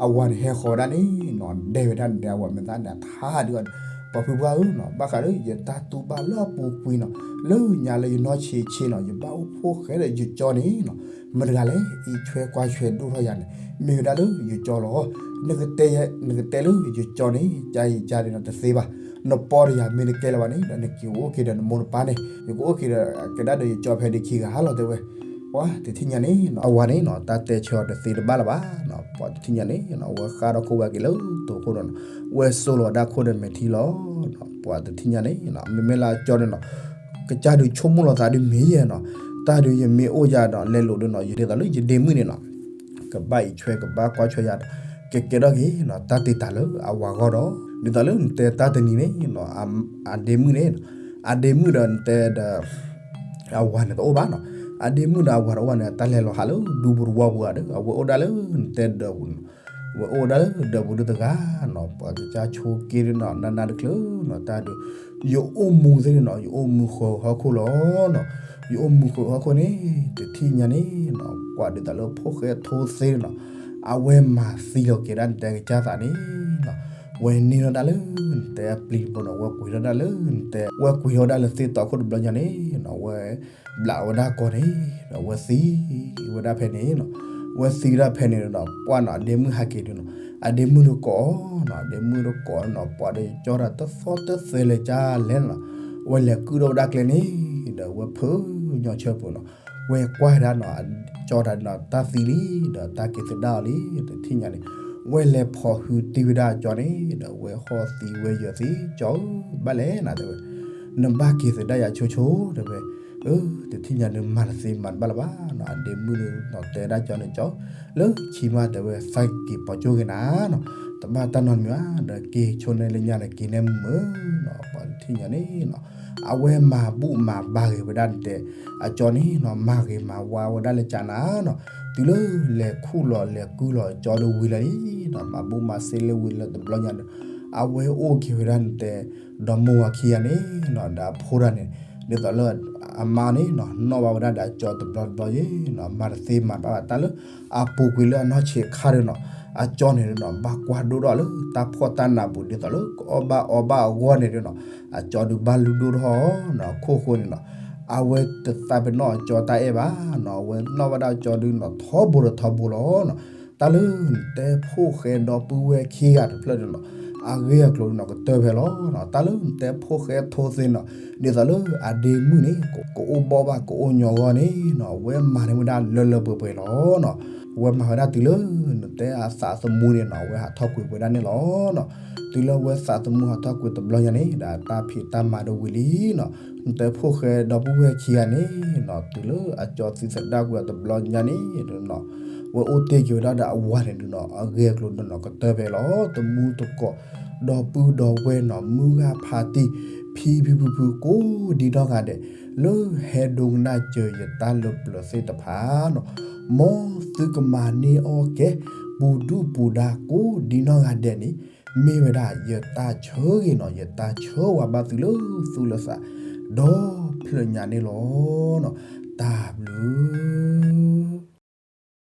အဝၤန့ၣ်ဟဲဃီၤဝဲဒၣ်န့ၣ်နီၤ ဒဲဝဲဒၣ်န့ၣ်ဒီးအဝၤမဲာ်သၣ်န့ၣ် အထါဒုးအီၤဒီး ပှၤဖုပှၢ်ဧၢနီၤ ဘၣ်ဃးလၢယတၢ်တူၢ်ဘၣ်လၢအပူၤကွံာ်နီၤ လၢညါလၢယနီၢ်ဆံးဆံးနီၤ ယဘၣ်အိၣ်ဖိၣ်ဃဲဒီးယကၠီန့ၣ်နီၤ မတၤတဂၤလဲၣ် အံးဆွဲကွၢ်ဆွဲဒိၣ်ထီၣ်ယၤန့ၣ် မ့ၢ်ဝဲဒၣ်လၢယကၠီလီၤ. နကတဲ နကတဲလၢယကၠီန့ၣ် ကယံာ်ကယၤဒ်နီၤတသ့ဘၣ်. နပီၢ်ဒီးယၤမ့ၢ်တကဲလၢၤဘၣ်န့ၣ် ဒီးနက့ၤအိၣ်က့ၤဒီးနမိၢ်နပၢ်န့ၣ် ယကအိၣ်က့ၤဒီးကဲဒၣ်ဒီးယကၠီဖဲဒၣ်ခံဂၤဟါလီၤ တဲဝဲ. ပှၤတထံၣ်ညါန့ၣ်နီၤ အဝၤန့ၣ်နီၤ တၢ်တဲဆၢအီၤတသ့တဘၣ်လၢၤဘၣ်နီၤ ပှၤတထံၣ်ညါန့ၣ်နီၤ ဝဲဃၣ်ထီၣ်ခိၣ်ဝဲက့ၤလၢတိၤခိၣ်ဒီးနီၤ ဝဲစိလီၤဒၣ်ခိၣ်ဒီးမဲာ်ထံလီၤနီၤ ပှၤတထံၣ်ညါန့ၣ်နီၤ မ့မ့ၢ်လၢအကၠီန့ၣ်နီၤ ကစၢ်ဒုးဆိကမိၣ်လီၤသးဒုးမ့ၢ်ယဲနီၤ တၢ်ဒုးယမ့ၢ်အိၣ်ယၤဒီးလဲလိာ်ဒုးနီၤ ယဒ်သိးလၢယဒ့မုၣ်န့ၣ်နီၤ ကဘၣ်အံးဆွဲကဘၣ်ကွၢ်ဆွဲယၤဒီး ကကဲထီၣ်က့ၤနီၤ တၢ်တ့တၢ်လၢအဝၤဂီၢ်ဒီး ဒ်သိးလၢနတဲတၢ်တနံၤန့ၣ်နီၤ အဒ့မုၣ်န့ၣ် အဒ့မုၣ်ဒီးနတဲဒီး အဝၤန့ၣ်တအိၣ်ဘၣ်နီၤ အဒ့မုၣ်ဒီးအဝၤတအိၣ်ဘၣ်န့ၣ် တၢ်လဲၤလီၤဟးလၢဒူပူၤတဝီပူၤဂၤဒီး အဝဲအိၣ်ဒၣ်လၢနတဲဒီးပူၤနီၤ ဝဲအိၣ်ဒၣ်လၢဒီးပူၤဒုတဂၤနီၤ ပှၤကစၢ်ဆိက့ဒုးနီၤ နးနးတချုးနီၤ တၢ်ဒုး ယအိၣ်မူသ့ၣ်န့ၣ်နီၤ ယအိၣ်မူဃုာ်ဟီၣ်ခိၣ်လီၤနီၤ ယအိၣ်မူဃုာ်ဟီၣ်ခိၣ်န့ၣ် တထံၣ်ညါန့ၣ်နီၤ ပှၤဒ်သိးလၢဖိၣ်ဃဲထိသ့န့ၣ်နီၤ အဝဲမၤသံလီၤက့ၤဒၣ်နတဲကစၢ်သးန့ၣ်နီၤ ဝဲန့ၢ်ထီၣ်ဒၣ်လၢနတဲအပျံၤတဘိနီၤ ဝဲကွံာ်ထီၣ်ဒၣ်လၢနတဲ ဝဲကွံာ်ထီၣ်ဒၣ်လၢသ့ၣ်တီခိၣ်တဘျီညါန့ၣ်နီၤ ဝဲ ဘျးဝဲဒၣ်ကီၢ်န့ၣ် ဒီးဝဲသံဝဲဒၣ်ဖဲန့ၣ်နီၤ ဝဲသံဝဲဒၣ်ဖဲန့ၣ်ဒီး ပှၢ်နီၤ အဒ့မုၣ်ဟးက့ၤဒုးနီၤ အဒ့မုၣ်တကိးနီၤ အဒ့မုၣ်တကိးနီၤ ပှၤဒီးကၠီတၢ်တသီတသဲလဲၤကၢ်လဲၣ်နီၤ ဝဲလဲၤကုၢ်ထီၣ်ဝဲဒၣ်ကျဲန့ၣ် ဒီးဝဲဖုးညီဆၢပူၤနီၤ ဝဲကွၢ်ဒၣ်နီၤ ကၠီတၢ်နီၤ တၢ်သံလံ ဒီးတၢ်က့ၤသဒါအီၤလံ တထံၣ်ညါန့ၣ် ဝဲလဲၤဖီၣ်ဟုတ့ၢ်ဝဲဒၣ်ကၠီန့ၣ် ဒီးဝဲဟီၣ်သံဝဲယၢၤသံ ကၠီဧၢ ဘၣ်လဲၣ်နၤတဲဝဲ နဘၣ်က့ၤသဒါယၤဆိဆိ တဲဝဲ အၢ တထံၣ်ညါဒုးမၤတသ့မၤတဘၣ်လၢၤဘၣ်နီၤ အဒ့မုၣ်ဒီးတဲဒၣ်ကၠီန့ၣ်ကၠီ လၢခံမးတဲဝဲ သးက့ၤပိာ်ကၠိက့ၤနၤနီၤ တဘၣ်တၢ်နီတမံၤဘၣ် ဒီးက့ၤဆိနဲလၢညါဒီးက့ၤနဲမုာ်မုာ်နီၤ ပှၤတထံၣ်ညါန့ၣ်နီၤ အဝဲမၤဘူၣ်မၤဘါဂ့ၤဝဲဒၣ်နတဲ အကၠီန့ၣ်နီၤ မၤဂ့ၤမၤဝါဝဲဒၣ်လၢကၠီနၤနီၤ တုၤလၢလဲၤခူၣ်လီၤလဲၤကုၢ်လီၤကၠီဒီးဝံၤလၢ်လံနီၤ မၤဘူၣ်မၤစ့လၢဝံၤလၢတဘျီညါဒီး အဝဲအိၣ်က့ၤဝဲဒၣ်နတဲ ဒီးမိၢ်ဝၤခံဂၤန့ၣ်နီၤ ဒီးအဖိတၢ်န့ၣ် ဒ်သိးလၢ အမါန့ၣ်နီၤ နီၣ်ဘၣ်ဝဲဒၣ်ဒီးအကၠီတဘျီတဘျီယ့နီၤ မၤတသ့မၤတဘၣ်ဘၣ် တၢ်လၢအပူၤကွံာ်လၢအနီၢ်ဆံးခါဒီးနီၤ အကၠီန့ၣ်နီၤ ဘၣ်ကွၢ်ဒိၣ်ထီၣ်လၢတၢ်ဖှီၣ်တၢ်နးပူၤ ဒ်သိးလၢကအီၣ်ဘၣ်အီဘၣ်အဂီၢ်န့ၣ်ဒီးနီၤ အကၠီဒုးဘၣ်လုၢ်ဒိၣ်ထီၣ်နီၤ အခိၣ်ဃိန့ၣ်နီၤ အဝဲတသးပ့ၤနီၣ်အကၠီတၢ်အဲၣ်ဘၣ်နီၤ အဝဲနီၣ်ဘၣ်ဒၣ်အကၠီဒုးနီၤ ထီဘိဒီးထီဘိလီၤနီၤ တၢ်လၢနတဲဖိၣ်ဃဲဒီပုၢ်ဝဲၢ်ခံဂၤတဖျၢၣ်န့ၣ်နီၤ အဂ့ၢ်အကျိၤန့ၣ်နီၤ ကတၢၢ်ဖဲလီၤနီၤ တၢ်လၢနတဲဖိၣ်ဃဲထိသ့နီၤ ဒ်သိးလၢအဒ့မုၣ်န့ၣ် ကအိၣ်ဘီၣ်ဘၣ်ကအိၣ်ညီဂီၢ်န့ၣ်နီၤ အဝဲမၤန့ၢ်ဝဲဒၣ်လၢလၢပှဲၤပှဲၤလီၤနီၤ အဝဲမၤဝဲဒၣ်တုၤလၢ နတဲအသးသမူန့ၣ်နီၤ အဝဲဟးထီၣ်ကွံာ်ဝဲဒၣ်န့ၣ်လီၤနီၤ တုၤလၢအဝဲသးသမူဟးထီၣ်ကွံာ်တဘျီညါန့ၣ် ဒီးတၢ်ဖံးတၢ်မၤဒိဝံၤလံနီၤ နတဲဖိၣ်ဃဲဒီပုၢ်ဝဲၢ်ခံဂၤန့ၣ်နီၤ တုၤလၢအကၠီသံသဒၣ်ကွံာ်အီၤတဘျီညါန့ၣ်နီၤ အဝဲအိၣ်တ့ၢ်က့ၤဝဲဒၣ်ဒီးအဝၤန့ၣ်ဒုးနီၤ အဂ့ၢ်အကျိၤဒုးနီၤ ကတၢၢ်ဖဲလီၤ တမူတကိး ဒီပုၢ်ဒီဝဲၢ်နီၤ မုၢ်ဂၢ်ဖါတံၢ် ဖံဖံဖုဖုကိးဒံနီၢ်ဂၤဒဲး လၢဟဲဒိကနၣ်စၢၤယတၢ်လၢပျၢၤသ့ၣ်တဖၣ်နီၤ မ်သုကမၤန့ၢ်အီၣ်ကဲ ပူၤဒုၣ်ပူၤဒါကိးဒံနီၢ်ဂၤဒဲးန့ၣ် မ့ၢ်ဝဲဒၣ်ယတၢ်ဆၢဂ့ၤနီၤ ယတၢ်ဆၢဝါဘၣ်သုလၢသူၣ်လၢသး ဒီဖျၢၣ်ညါန့ၣ်လီၤနီၤ တၢ်ဘျုး